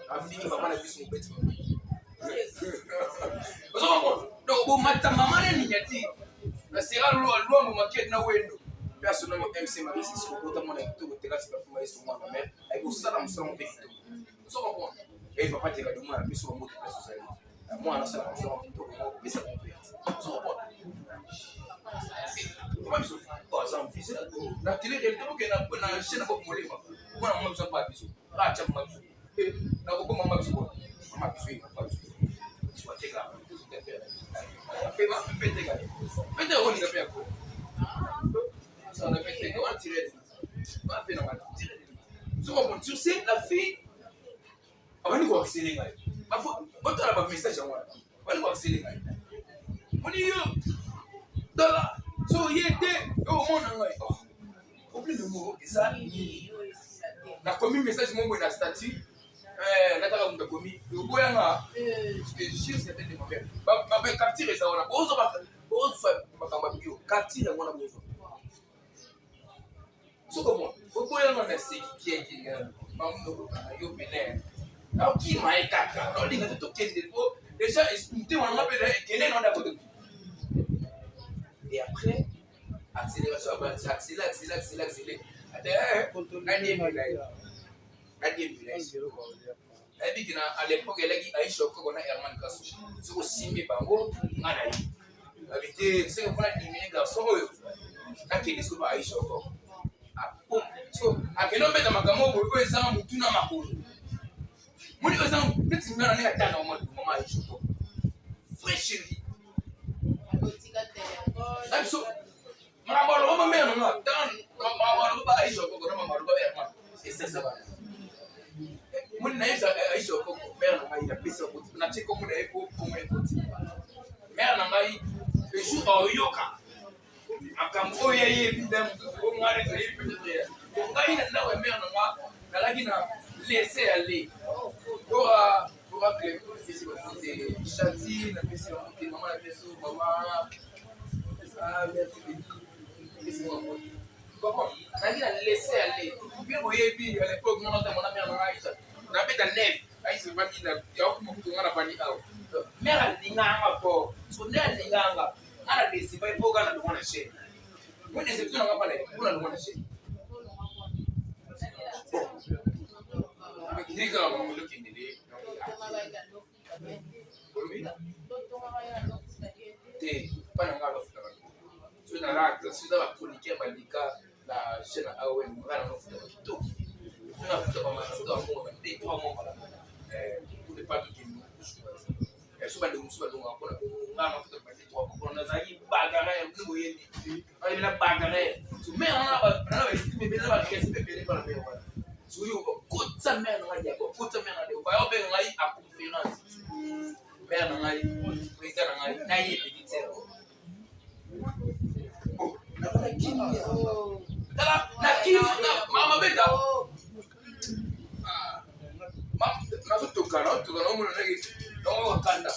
afingi mama na biso mobeti, ozokomona. Donc bomata mama na miniature na sera lwambo makete na wendo personnel MC Marie Sisi kobota mwana kitoko tekasi bafuma yesu mwana mare ayi kosala mosala mpe kitoko. Ozo comprendre e papa teka do mwana biso bamoto place ozali mwana asala mosala kitoko opesa mpe. Ozo comprendre papa biso aza mfise na télé réalité, bokende na chaîne na Bob Molema. Omona mama biso mpa biso atya mama biso, nakokoma mama biso, mama biso ye mama biso biso ateka mpe teka mpe teka kolinga mpe yako sana mpe teka wana tire wana mpe nanga tire. Soko sur ce, la fille abandi koaccélé ngai. Botala bamessage yango wana, abandi koaccélé ngai. Moni yo tala so ye te, omona ngai problème moko eza nini? Nakomi message moko boye na statut, nataka moto akomi oboyanga juste tete mabe. Capture eza wana, bozwa makambo ya bio, capture yango wana bozwa. Soko mo oboyanga na seki kieki mamokokanga yo pene naokima ye kaka, naolinga te tokende po déjà motema nanga mpe ekende na ndako te. Et après accélération, accélé, accélé, accélé, accélé, ate nadiembela ye, nadiembela ye. Nayebi ke na à l'époque elaki Aisha Okoko na Herman Kaso. Soki osimbi bango, nga na ye babi te, soki mpona dimine garçon oyo nakende soki ba Aisha Okoko so akende obeta makambo boye oyo ezanga motu na makolo. Moni oyo ezanga neti nga na ndenge atanga mama Aisha Okoko, vrai chéri na biso. Makambo aloba mamere nanga, makambo aloba Aisha Okoko na makambo aloba Herman esasa bana. Moni nayebisa Aisha Okoko, mare na ngai, napesa natie kombo na ye po kombo ekoti mare na ngai. Le jour aoyoka makambo oyo yayebi nde mosusu oyo ngai neti nayebi peut-être. Ngai na ndako ya mare na nga nalaki na laisser aller. Ora ora clem napesi bafote, chati napesi bafote mama na biso, mama merci, nalaki na laisser aller. Mpe boyebi à l'époque ngana ntango na mare na ngai Aisha nabeta nef, Aisha evandi na yakoma kutu, nga navandi awa. Mare alinganga fort, so nde alinganga nga na décider mpo nga na longwa na chaîne. Mo déception nanga mpana mpo na longwa na chaîne. Bon, ndenge kaka bango lokendele olobi te mpa na nga alofutaka so nalaka so eza bachroniqueur balika na chaîne ya AON, nga na nofutaka kitoko, nafuta bamafuta bamongo ba deux trois mois mbala pour ne pas tokende. So bandeko mosusu balongaka mpona bongo, nga nafuta ba deux trois mois mpona nazalaki bagarre nde boyebi na bagarre. So mare na baestime ebele na barespect ebele mpona mare wana. Soki okotisa mare na ngai diako, okotisa mare na diako, baya obenga ngai a conférence, mare na ngai, président na ngai, naye petite sœur tala nakimi mama beta nazotoka, nazotoka, naomona ndenge naomoka kanda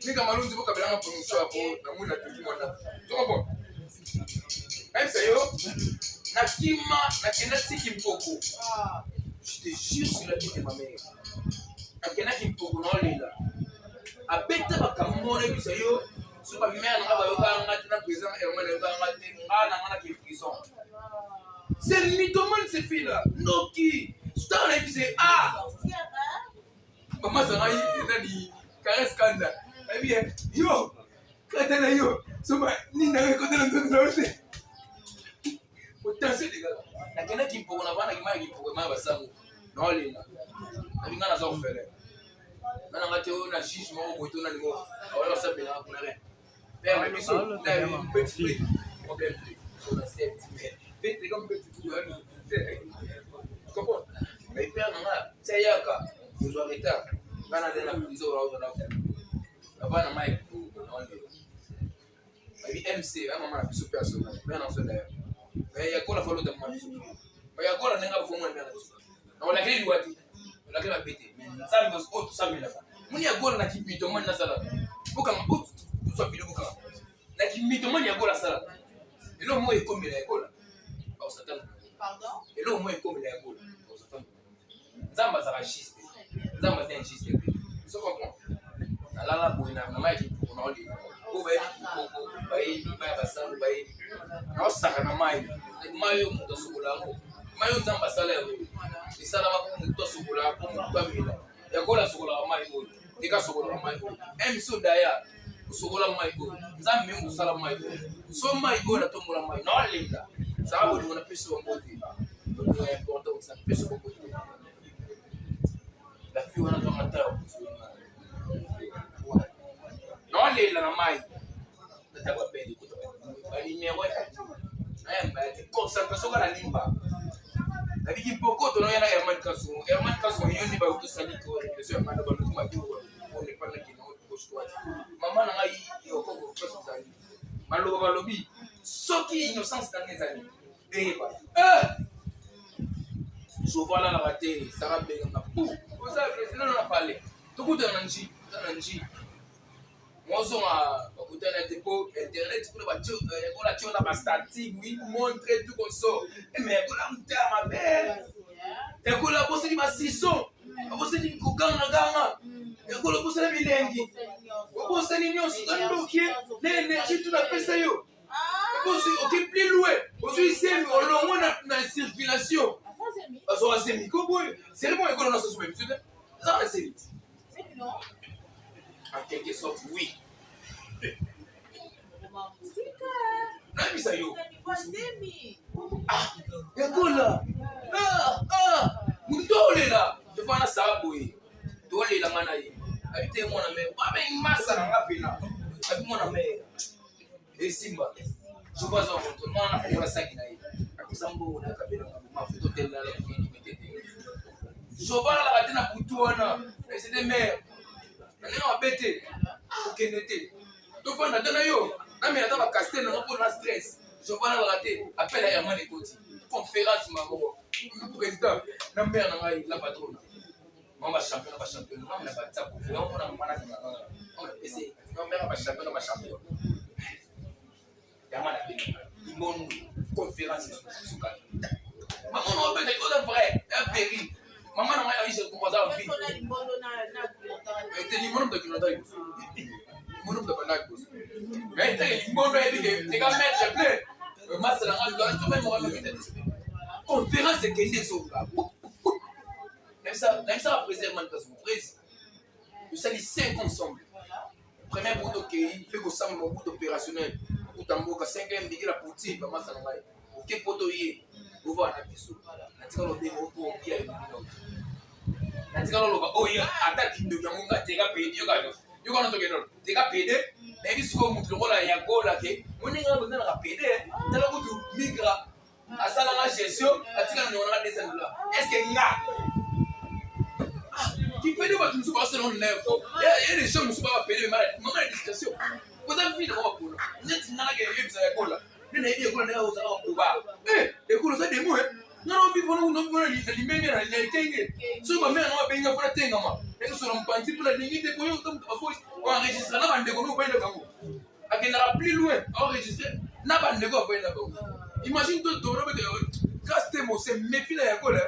nika malunzi bokabelanga promotion yako, namoni natoki mwana soko bon. Nayebisa yo, nakima, nakenda tiki mpoko. Je te jure sur la vie de ma mère, nakendaki mpoko, naolela, abeta makambo moko. Nayebisa yo, so bamare nanga bayokaka nga te na président Herman ayokaka nga te, nga na nga nake prison. C'est mythomane, ces filles là ndoki. Ntango nayebisa ye, ah mama azalaki nani, Caresse Kanda ayebi yo kata na yo soba nini nanga ekota na nzoto na yo te, potentiel ekaka. Nakendaki mpoko, navandaki mai ya kimpoko, mai ya basango, naolela nabi nga naza orphelin nga nanga te oyo na juge moko boye to nani moko aoyo asambelaka kuna rien. Père na biso petit problème te, on accepte, mais petit comme petit, comprends? Mais père nanga tia yaka ozwa retard, nga na nde na prison wana ava na mai naolela babi MC ya mama na biso mpe asona mare na biso d'ailleurs. Mais yakola falota mama biso, mais yakola ndenge abofomona mare na biso na olakeli liwa te, olakeli mabe te. Mais Nzambe oyo tosambelaka, moni yakola na kibito moni nasalaka bokanga tozwa bilo bokanga na kimito moni yakola asalaka eloko moko ekomela yakola bakosatana, eloko moko ekomela yakola bakosatana. Nzambe azalaka juste, Nzambe aza injuste te. So comprend, nalala boye na mama ya kimpoko, naolela po bayebi kimpoko, bayebi baya basango, bayebi naosaka na mai. Mai oyo moto asokola yango, mai oyo Nzambe asala yango, esalama mpo moto asokola, mpo moto amela. Yakola asokolaka mai oyo, eka asokolaka mai oyo, mso daya osokola mai oyo, Nzambe mingi osala mai oyo. So mai oyo natombola mai, naolela zala bolingo, napesi bango te bolingo ya important. Ekotisa peso bokoyi. La fille wana azwaka ta ya kozonga. Naolela na mai. Nata bapele ekota banimero ya nayamba ya te concentration kaka na limba. Nabiki pokoto noya na Herman Kasongo. Herman Kasongo yo nde bautosali ko révélation ya manda baluku mabiwa. Mama na ngai yokoko place ozali. Maloba balobi soki innocence na ngai ezali eyeba. Eh! Jova alalaka te, Sara abengaka pu oza président na palais. Tokutana na nji, oza na nji. Mozonga bakutana te po internet kuna batio ekola tio na ba statut oui montre tout consort. Mais ekola mutema mabe. Ekola boseli ba sison. Obosani kogangaganga. Ekola obosani bilengi. Obosani nyonso oza ndoki na energie tu napesa yo. Ozwi oke plus loin, ozwi zemi olongwe na circulation. Bazwaka zemi ko boye. Seri moko ekolo na soso biso te. Eza na zemi. En quelque sorte, oui. Nayebisa yo. Ah, ekola. Ah, ah, moto tolela. Tofana saa boye. Tolela nga na ye. Abi te mwana mère. Babe masa na nga pena. Abi mwana mère. Esimba. Soki aza moto mwana afongola saki na ye. Akosa mbongo na kabela mafuta otelela na te. Jova alaka te na butu wana. C'était mère. Na ndenge mabe te. Okende te. Tofanda te na yo. Namela ata bacastel nanga mpo na stress. Jova alaka te. Appel ya Herman ekoti. Conférence maboko. Président na mère na ngai la patrona. Mama champion na ba champion. Mama na ba tsapo. Mama na mama na mama. Mama pese. Mama mère ba champion na ba champion. Yama na bino. Limbondo conférence suka. Mama na obeta oza vrai, ya veri. Mama na ngai aisha ko za vie. Ete limbondo mto kinota liboso. Limbondo mto banda liboso. Mais ete limbondo yebi ke teka maître plein. Masala ngai to to même moko mete. Conférence ekende ezonga. Nayebisaka président Herman Kasongo, président. Tosali 5 ensemble. Premier bout okei mpe kosamba mobutu opérationnel okuta mboka 5 mbiki na poutine bamasa na ngai oke poto ye ovaa na biso natikala obenga opo okia natikala oloba oyo ata kindoki yango nga teka pede yoka yoka na tokende teka pede nayebi sikoyo motu lokola ya gola ke moninga bozalaka pede tala kutu migra asalanga gestion atikala ndeko nanga 200 dollars est ce que nga kipede bato mosusu basala ngo nefo ye les gens mosusu babapele mama na discrétion koza vi nango bapona neti nga nake yebisa ekola nde nayebi ekola ndenge ozala koba ekola oza demo e nga na ovi fona na limenge na ekenge soki bamere nanga babengi fona tengama ekosolo mopanzi mpo nalingi te koyo moto bakosi oenregistre na bandeko no obayela bango akendaka plus loin enregistre na bandeko akoye na bango imagine to tolobeta grâce te mose mefi na yakola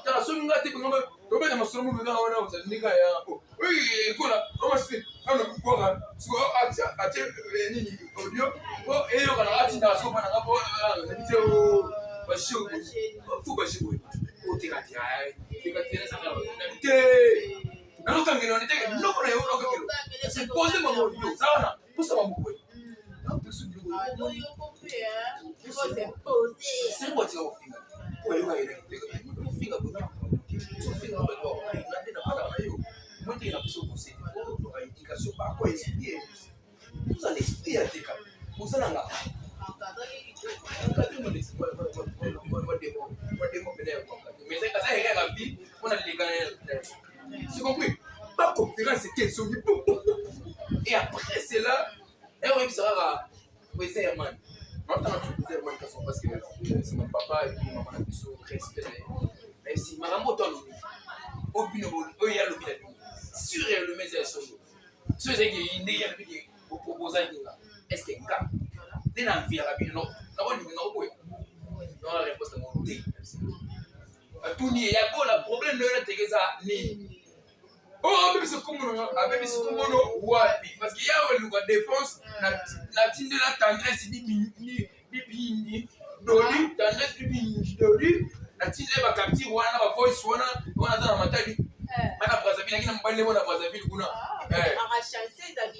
tala soki nga te ngamba tobeta masolo mobe kaka wana ozali ndenge ya oyo ekola omasi ana kukwaka siko atia atie nini audio po eyokana atindaka siko mpa nanga po nabi te bashio fu bashio boye oteka te teka te nabi te Nakokangela wana teke noko na yo nakokangela. C'est posé maman yo za wana posa maman boye. C'est quoi tu vas kofinga? Po yo ka yela kofinga boye na kofinga boye na nde na fanda na yo. Moi te na biso conseil faut ba éducation par quoi esprit. Tout ça l'esprit ya teka. Oza nga. Encadre mon esprit. Moi démon. Moi démon pena ya ko Mais aza erreur ya vie pona leka na C'est compris? Ba conférence était ezongi. Et après cela, elle oyebisa kaka président Herman. Natanga président Herman Kasongo parce que c'est mon papa et puis maman na biso respect na ye. Mais si makambo to alobi, oyo bino oyo ye alobi na bino, sur réellement eza ya solo. So ezalaki nde ye alobi ke oproposaki nga. Est-ce que nga nde na enviaka bino nakolinga nakoboya? Non, la réponse nango te. Atuni ye ya gola problème na yo na teke eza nini? Oh, abebisi kombo na abebisi kombo no wapi? Parce que yawe eluka défense na na tindela tendresse bibindi bibindi doli tendresse bibindi doli na tindela ba capture wana ba voice wana wana aza na matadi bana Brazzaville akina mobali na Brazzaville kuna.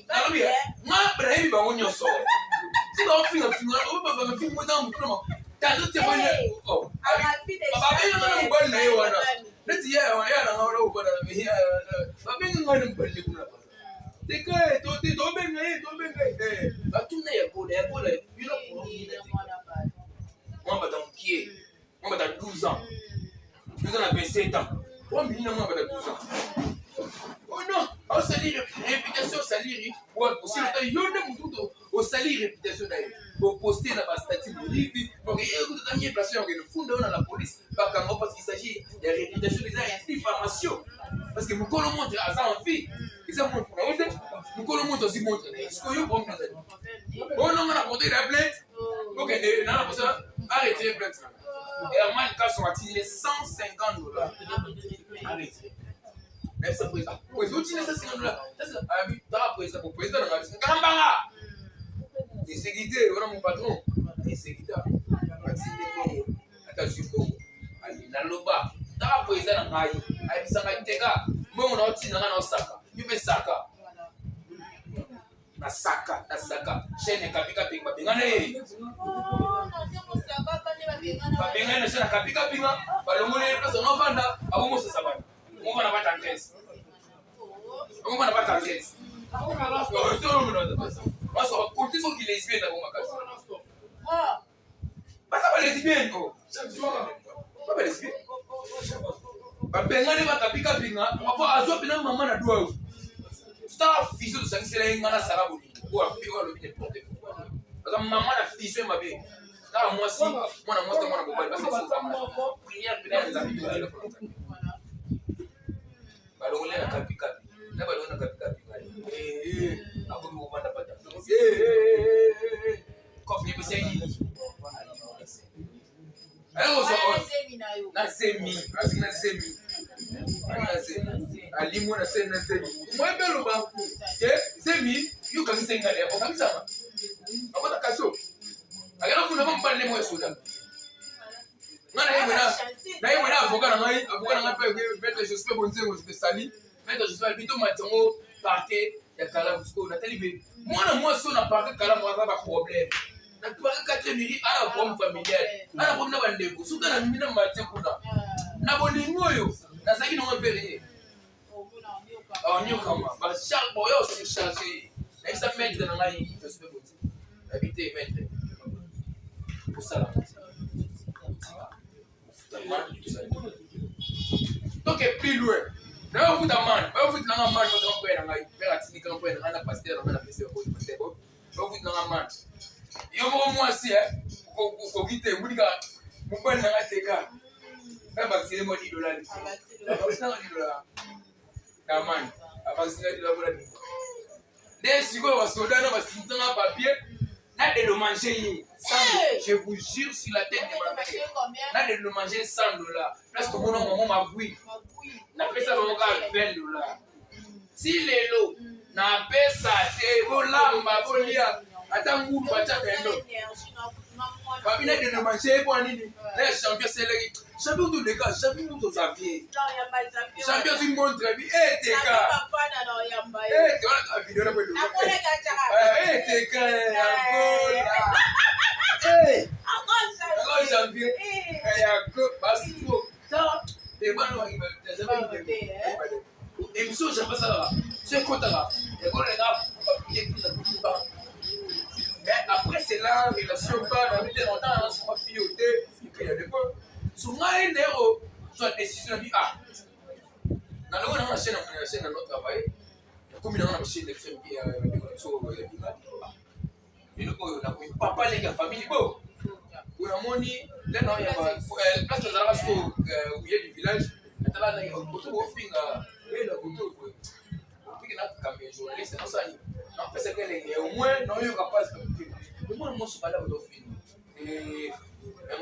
Nalobi nga nayebi bango nyonso. Tika ofinga finga oyo ba ba finga eza mutuna. Tando te oh. Babengi nga na mobali na ye wana. Neti ye ya na nga wana okona babengi nga na mobali ne kuna. Teka to te tobenga ye tobenga ye. Eh, batuna ya kola ya kola bino problème nini na te. Mwa bata mokie. Mwa bata 12 ans. 12 ans na 27 ans. Mwa mingi na mwa bata 12 ans. Oh non, osali réputation osali osali yo nde motu osali réputation na ye oposte na bastatut moyibi donc ye kutu ata mie place ya kokende funda yo na la police bakanga parce qu'il s'agit ya réputation eza ya diffamation parce que mokolo montre aza en vie eza montre na yo te mokolo montre azwi montre na ye sikoyo yo problème nazali ononga na porte la plainte okende na na posa arrêter plainte na Herman Kasson atindi 150 $ arrêter. Nayebisa président, président otindi 150 $, abi tala président, po président nanga ngambanga insécurité wana mon patron insécurité atindi mbongo, ata azwi mbongo ali naloba tala président na ngai ayebisa ngai teka mbongo na otinda ngai na osaka yo mpe saka na saka na saka chaîne kapi kapinga babengana ye babengani na chaîne kapi kapinga balongoli ye place anovanda abongosasa bato omona ba tendresse, omona ba tendresse kote soki lesbienne nango makasi baza ba lesbienne o ba ba lesbienne babengani bakapikapinga po azwa mpena mama na dwa oyo tala fiso tosangisela ye nga na sara bolingo oyo afi oyo alobi n'importe quoi aza mama na fiso ye mabe. Tala mwasi, mwana mwasi to mwana mobali prière mpena ya Nzambe tozela mpona Nzambe. Balongoli na kapikapi na balongoli na kapikapi ngai akomi kovanda pata kofi epesa ye nini na zemi azwi na zemi na zemi alimwe na seni na zemi moyebi aloba ke zemi yo okangisa ngai okangisanga akota kaso akenda funda mobali nde moko ya soda. Nga na ye mwena avocat na ngai, avocat na ngai mpe maître Jospin Bonzengo, je te salue, maître Jospin. Bito matango parquet ya Kalamu. Sikoyo natali be mwana mwasi oyo na parquet Kalamu aza ba problème na parquet 4 miri, ana problème familial, ana problème na bandeko. Soki na mimi na matie kuna na bolingo oyo nazalaki nango mpe ye onyokama bacharge boyo surcharge. Nayebisa maître na ngai Jospin Bonzengo, nayebi te maître kosala tika toke plus loin nayofuta man bayofuta nanga man bato mpe na ngai mpe atindika mpe na ngai na pasteur na ngai na pesi bakozi pasteur bo bayofuta nanga man. Yo moko mwasi okoki te omoni kaka mobali nanga teka na bakisele mwa 10 $, abakisi nanga 10 $ na man, abakisi nga 10 $ mpona nde sikoyo basoda na basinzanga papier na dédommagé ye. Je vous jure sur la tête de ma mère, na dédommagé 100 $. Place tomona mamo magui napesa bango kaka 20 $. Ti lelo napesa te, bolamba bolia ata ngulu batiaka endo babi na dédommagé ye mpo nini na champion seleki champion toleka champion mutu Xavier champion azwi montre bi eteka ete video na eteka yagola janvier yago basiko ta ebana émission jamais asalaka so ekotaka yagola. Mais après cela, relation pas na mite na soma fille te ya deko so ngai nde o zwa décision na bi ah nalongo nanga na chaîne na chaîne na no travail nakomi nanga na chaîne na biso ya ndeko na biso ya bima eloko oyo nakomi papa leki ya famille bo oyo namoni nde na oyamba place nazalaka siko au milieu du village natala ndenge koto bofinga bela koto boye opiki nakambe journaliste nosani napesaka elenge au moins naoyoka mpasi na motema omona moso banda botofinga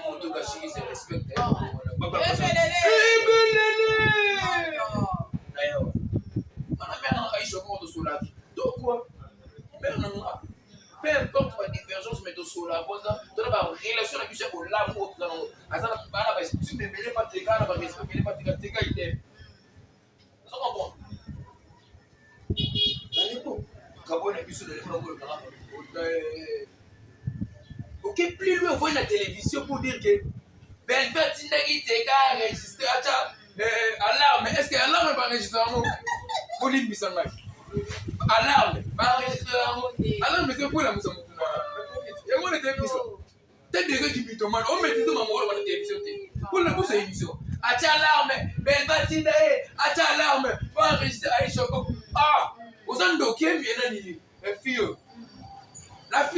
moto kashiki se respecte ebelele mana mère nanga Aisha moko tosolaki tokwa mère nanga peu importe ba divergence mais tosola mpoza tona ba relation na biso ya bolamu oyo toza nango aza na bana ba estime ebele pateka na ba respect ebele pateka teka idem ozo comprendre naleko kabo na biso naleko na kolobaka. Oke plus loin, ovoyi na télévision pour dire que Belve atindaki te ka enregistre atya alarme. Est ce que alarme baenregistre yango? Bolimbisa ngai, alarme baenregistre yango, alarme te mpo elamusa motu yango na télévision te. Degré ki mythomane, omaîtrise mamokolo wana télévision te mpona kosa émission. Atya alarme, Belve atinda ye atya alarme po enregistre Aisha. Ah, oza ndoki. Emie nani fille oyo? La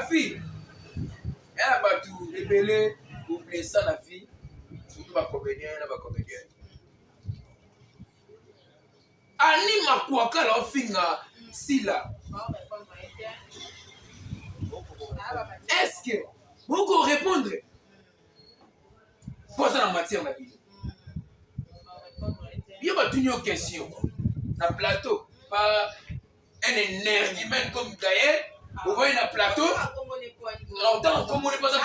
fille ya na bato ebele oblessa na vie, surtout bacomédien na bacomédien. Ani Makwakala ofinga Sila, est-ce que boko répondre mpo aza na matière na bino? Yo batuni yo question na plateau par un énergumène comme Gaël. Ovoyi na plateau, otanga komoni mpo aza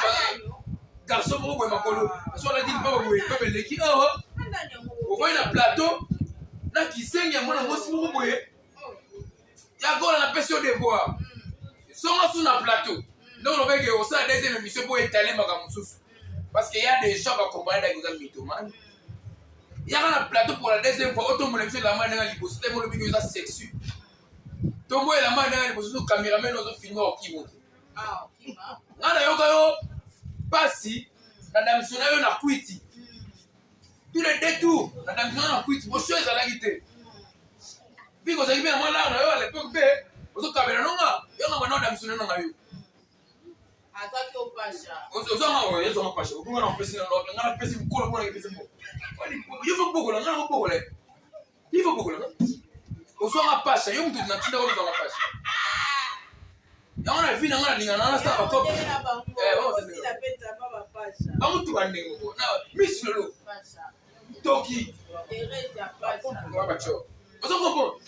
garçon moko boye, makolo so alati lipapa boye, lipapa eleki awa. Ovoyi na plateau na kisengi ya mwana mwasi moko boye. Yakola, napesi yo devoir, songa su na plateau. Ndenge olobaki, osala deuxième émission mpo etale makambo mosusu, parce que y a des gens bacomprendre daki oza mythomane. Yaka na plateau pour la deuxième fois, otombola biso elamba ndenge liboso te. Molobiki oza sexu, tombo elamba ndenge liboso so cameraman ozofilme, okimo te. Nga nayoka yo pasi na damiso na yo na kwiti, tous les deux tours na damiso na kwiti boso ezalaki te. Fike ozalaki mpe na mwa lar na yo à l'époque, mpe ozokabela nonga yonga mwana odamiso na nanga yo. Ozanga oyo ezwanga pasha okunga na opesi nga, napesi mokolo mpona epesi moko. Yo faut bokola nga, nakobokola il faut bokola nga. Ozwanga pasha, yo moto natinda ozwanga pasha yango na vie na nga. Nalinga na nasala bakope bango bandenge moko na miss lolo toki baco. Ozo comprendre?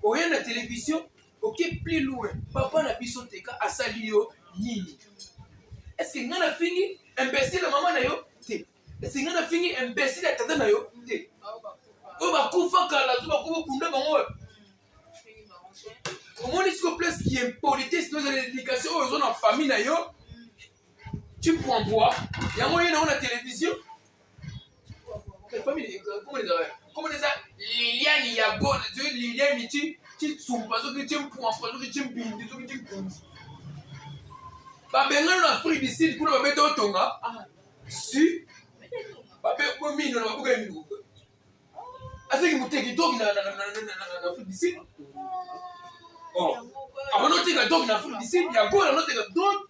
Oye na télévision, oke plus loin. Papa na biso teka asali yo nini? Est-ce ngai nafingi imbécile ya mama na yo te? Est-ce ngai nafingi imbécile ya tata na yo te? Oyo bakufa kala, so bakufa, kunda bango. Omoni siko place qui impolitesse no ezala éducation oyo ozo na famille na yo. Tu prends bois yango ye nango na télévision. Famille, comment ezala, comment eza Liliane Yago, Liliane ti Tsumpa, soki ti Mpwampa, soki ti Mbindi, soki ti Nkunzi, babengani na Afrique du Sud kuna, babeta otonga si mino na babuka ya mino. Azaki moteki drogue na Afrique du Sud. Abana oteka drogue na Afrique du Sud, yango anoteka drogue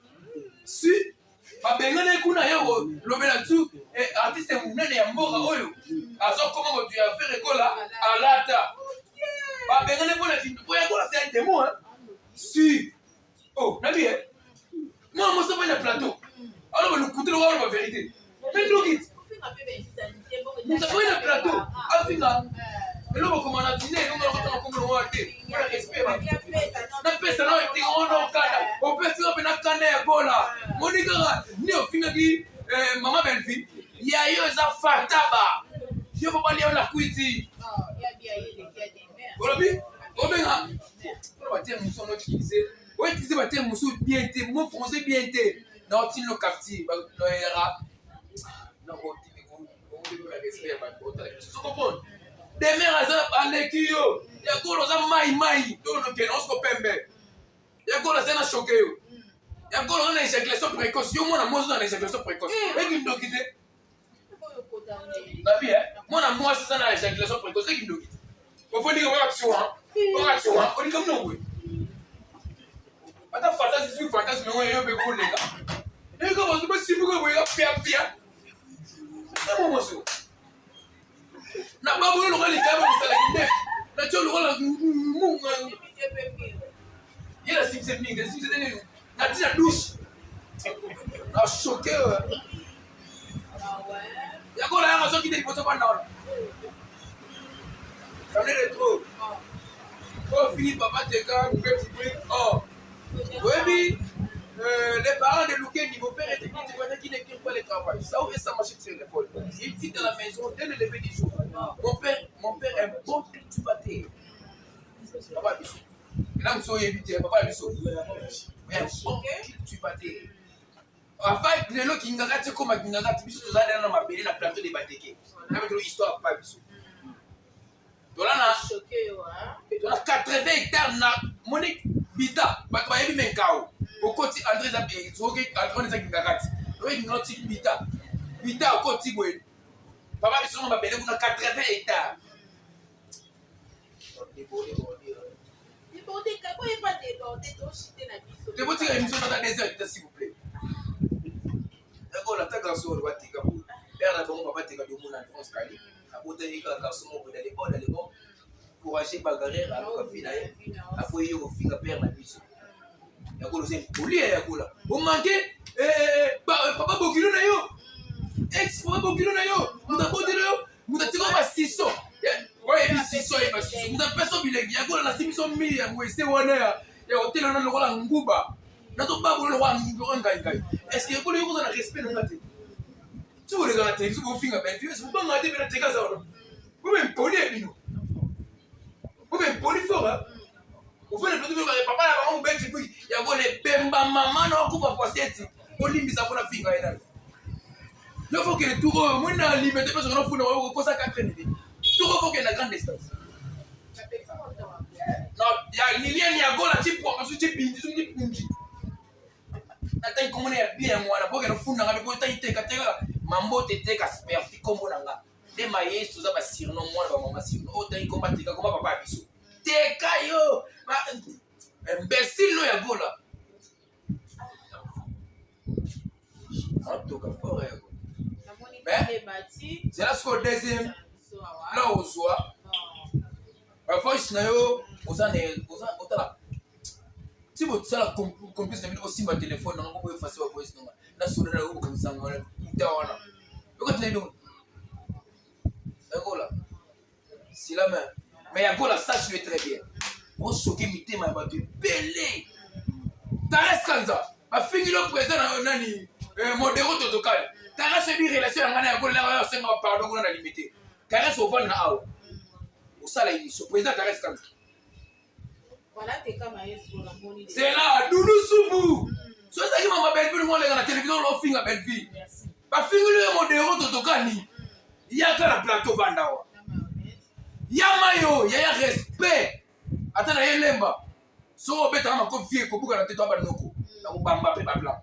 si babengani ye kuna. Ye lobela tu artiste monene ya mboka oyo azokoma moto ya affaire ekola alata, babengani mpona po yakola. C'est un démon si. Oh, nabi ye mwana mwasi afai na plateau, aloba lokuta, loka aloba vérité. Mais ndoki, moto afai na plateau afinga eloko koma na tine elongo nakotanga komona wana te. Mpona respect napesa na etinga wana, okanda opesinga mpe na kanda ya gola. Moni kaka nde ofingaki mama Belvi ya yo eza fataba, yo fo balia yo na kwiti. Olobi obenga mpona baterme mosusu wana outilize, outilize baterme mosusu bien te, mo français bien te na otini no capture noyera comprendre. Demer aza aleki yo, yakolo oza mai mai tolokende osiko pembe. Yakolo aza na choke yo, yakolo oza na éjaculation précoce. Yo mwana mwasi oza na éjaculation précoce, eki ndoki te. Babi mwana mwasi oza na éjaculation précoce, eki ndoki te. Ofondika oka tiwa, oka tiwa, olika mnongwe ata fantasme soki fantasme yango yeyo mpe koleka eka bazo basimbuka boye piapia na momoso na baboyo lokola likaba mosalaki nde na tio lokola munga ye na simbise mingi, na simbise nini na tina douche na choke yakola yanga soki te liboso banda wana. J'en ai de trop. Oh, Philippe, papa Teka, petit bruit. Oh, oui, les parents de Lukendi, mon père était cultivateur qui n'écrit pas le travail. Ça ouvrait sa machine sur l'épaule. Il quitte la maison dès le lever du jour. Mon père est un bon cultivateur. Papa biso. Là, monsieur, évité, papa biso. Ya bon cultivateur. Avant lelo kingakati ekoma kingakati, biso toza nana na mabele na plateau de Bateke. Na betolo histoire pa biso. Tola na 80 hectares na moni bita bato bayebi menkao. Okoti André eza soki André eza kingakati. Oye kingakati bita. Bita okoti boye. Papa biso na mabele kuna 80 hectares. Botika émission tata 2 heures s'il vous plaît. D'accord, la garçon oyo batika boye. Père na bango papa tika domona Alphonse Kali. Abotaki kaka garçon moko d'aller bon d'aller bon. Courageux bagarreur aluka fi na ye. Akoyi yo kofinga père na biso. Yakola oza impoli ya Yakola. Omanke papa bokilo na yo. Ex papa bokilo na yo. Moto aboteli yo. Moto atika ba siso. Oyebi siso oyeba siso. Moto apesa bilengi. Yakola na simiso mili ya wese wana ya ya hotel wana lokola nguba. Nazo babola lokola lokola ngai ngai. Est-ce que Yakola yo kozala na respect na nga te? Ti boleka na télévision bofinga Bellevue, est-ce que bobanga te mpe na teka za wana? Bobe impoli ya bino. Bobe impoli fort hein. Ofele plateau bino papa na bango mobeti bwi yango lebemba mama na okufa foiseti olimbisa mpona finga ye nano. Yo faut kende tour oyo omoni na limete mpe soki nofunda oyo okosa 4 minutes. Tour oyo faut kende na grande distance. Na ya Liliane Yagola ti pwa soki ti bindi soki ti pungi. Natangi komona ya bien yango wana po kende ofunda nga mpe po otangi teka teka mambote teka superfi kombo na nga. Nde mayesu toza ba surnom mwana ba mama surnom oyo otangi komba teka komba papa ya biso. Teka yo imbécile no ya gola. Atoka fort ya gola. Mais zela sikoyo deuxième là ozwa ba voice na yo oza na oza otala ti bosala complice na bino osimba telefone nanga po efase ba voice nanga nasolola na yo okangisa nga wana kuta wana yokati na bino yakola sila main mais yakola sache le très bien osoki mitema ya bato ebele Tares Kanza bafingi lo président na nani modero totokali Tares oyebi relation ya ngai na yakola na osenga pardon kuna na limite Tares ovanda na awa osala émission président Tares Kanza c'est là Doudou Subu so ezalaki mama Bellevue ngo oleka na télévision lofinga Bellevue bafingeli yo modero totokani yaka na plateau vanda awa yama yo yaya respect ata na ye lemba soki obetaka makofi ekobuka na te to abanoko na kobamba mpe bablanc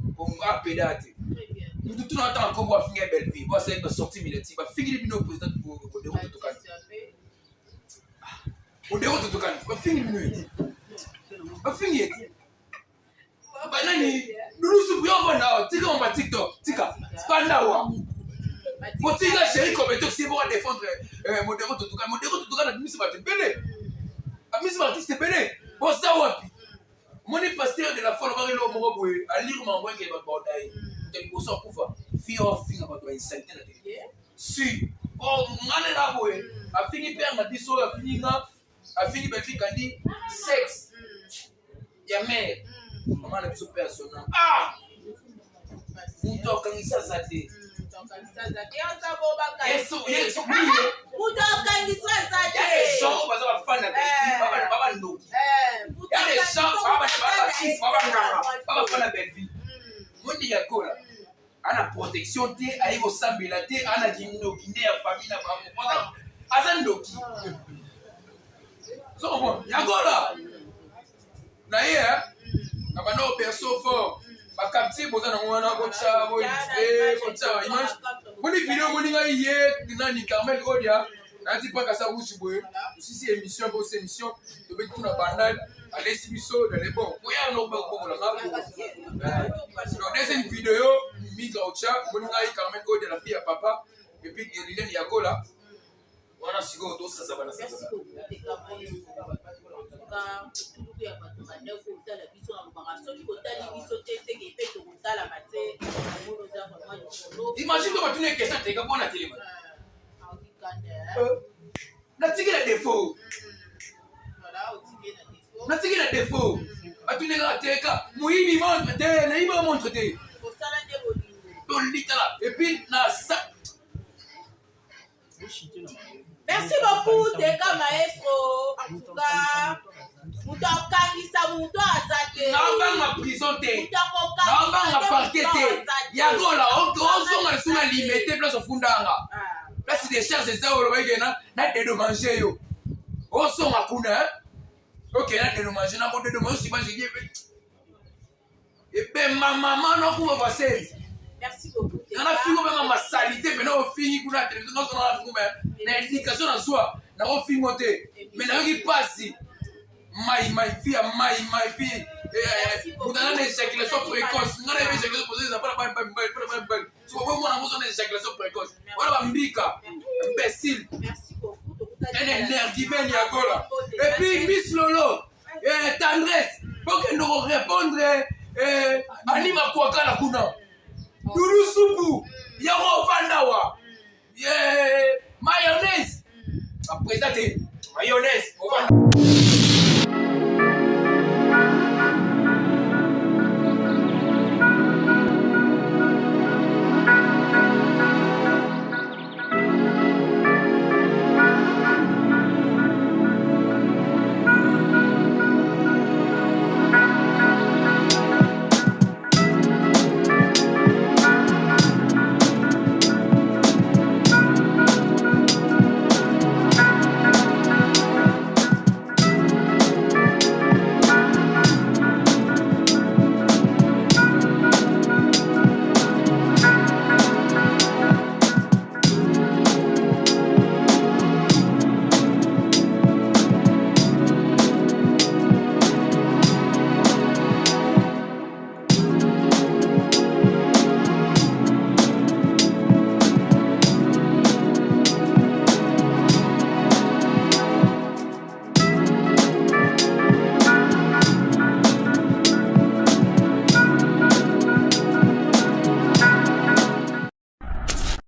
bongo apeda te mutu tuna ata na nkombo afinga Bellevue bo asali basorti mileti bafingeli bino président modero totokani modero totokani bafingi bino ete bafingi ete banani lulusu yo vanda awa tika mama tiktok tika vanda awa botika chéri kobeto si boka défendre modero totokani modero totokani abimisi bato ebele abimisi baartiste ebele boza wapi omoni pasteur de la foi alobaki eloko moko boye alire mambo eke bato baoda ye moto liboso akufa fi oyo afinga bato ba insanité na tele si o ngane na boye afingi père na biso oyo afingi nga afingi Bellevue kandi sexe ya mare mama na biso mpe asona ah moto akangisa aza te moto akangisa aza te gens baza bafan na Bellevue babandoki ya des gens babakisi babanganga babafan na Bellevue mondi ya kola ana protection te aye kosambela te ana kindoki nde ya famille na bango aza ndoki ozo comprendre yakola na ye na banda perso fort bacapture boza nango wana botya boillustre botya baimage boni video omoni ngai ye nani Carmel Odia nayati mpaka sa rouge boye osisi émission mpo osi émission tobeti kuna bandal alesi biso dans les bons koya nobokolanga donc deuxième vidéo migra otya omoni ngai Carmel Odia la fille ya papa et puis Liliane Yakola wana sikoyo tosaza bana Merci beaucoup teka tuluku ya bato bandeko kotala biso nalobaka soki botali biso te seke mpe tokotalama te namoni oza vraiment likolo Imagine to batuni question teka mpona telema aokikanda natiki na défaut voilà otiki na défaut natiki na défaut batuni kaka teka moyibi montre te nayibi o montre te kosala nde bolingo tolitala et puis na sa Merci beaucoup, Teka Maestro. En tout cas, Moto akangisa moto aza te. Naobanga prison te, naobanga parquet te. Yagola, ozonga lisusu na Limete, place ofundanga, Ah. place de charge eza oyo olobaki na na dédommage yo. Ozonga kuna, ok, na dédommage, na kodédommage sima. Je dis ebemba mama nokuba vaseli. Merci beaucoup. Nga nafingo mpe masalite mpena ofingi kuna na télévision. Nga sona nafingo me na éducation nazwa, nakofingo te, mais nayoki mpasi. Mai mai fi ya mai mai fi, moto aza na éjaculation précoce. Nga nayebi éjaculation précoce eza mpona bali bali bali, mpona bali bali. Soki omona mozo na éjaculation précoce wana, bambika imbécile. Merci beaucoup. Un énergumène ya Gola. Et puis Miss Lolo, Tendresse, bokende korépondre anima kwakala kuna dulu supu yango ovanda wa mayonnaise, baprésident te, mayonnaise.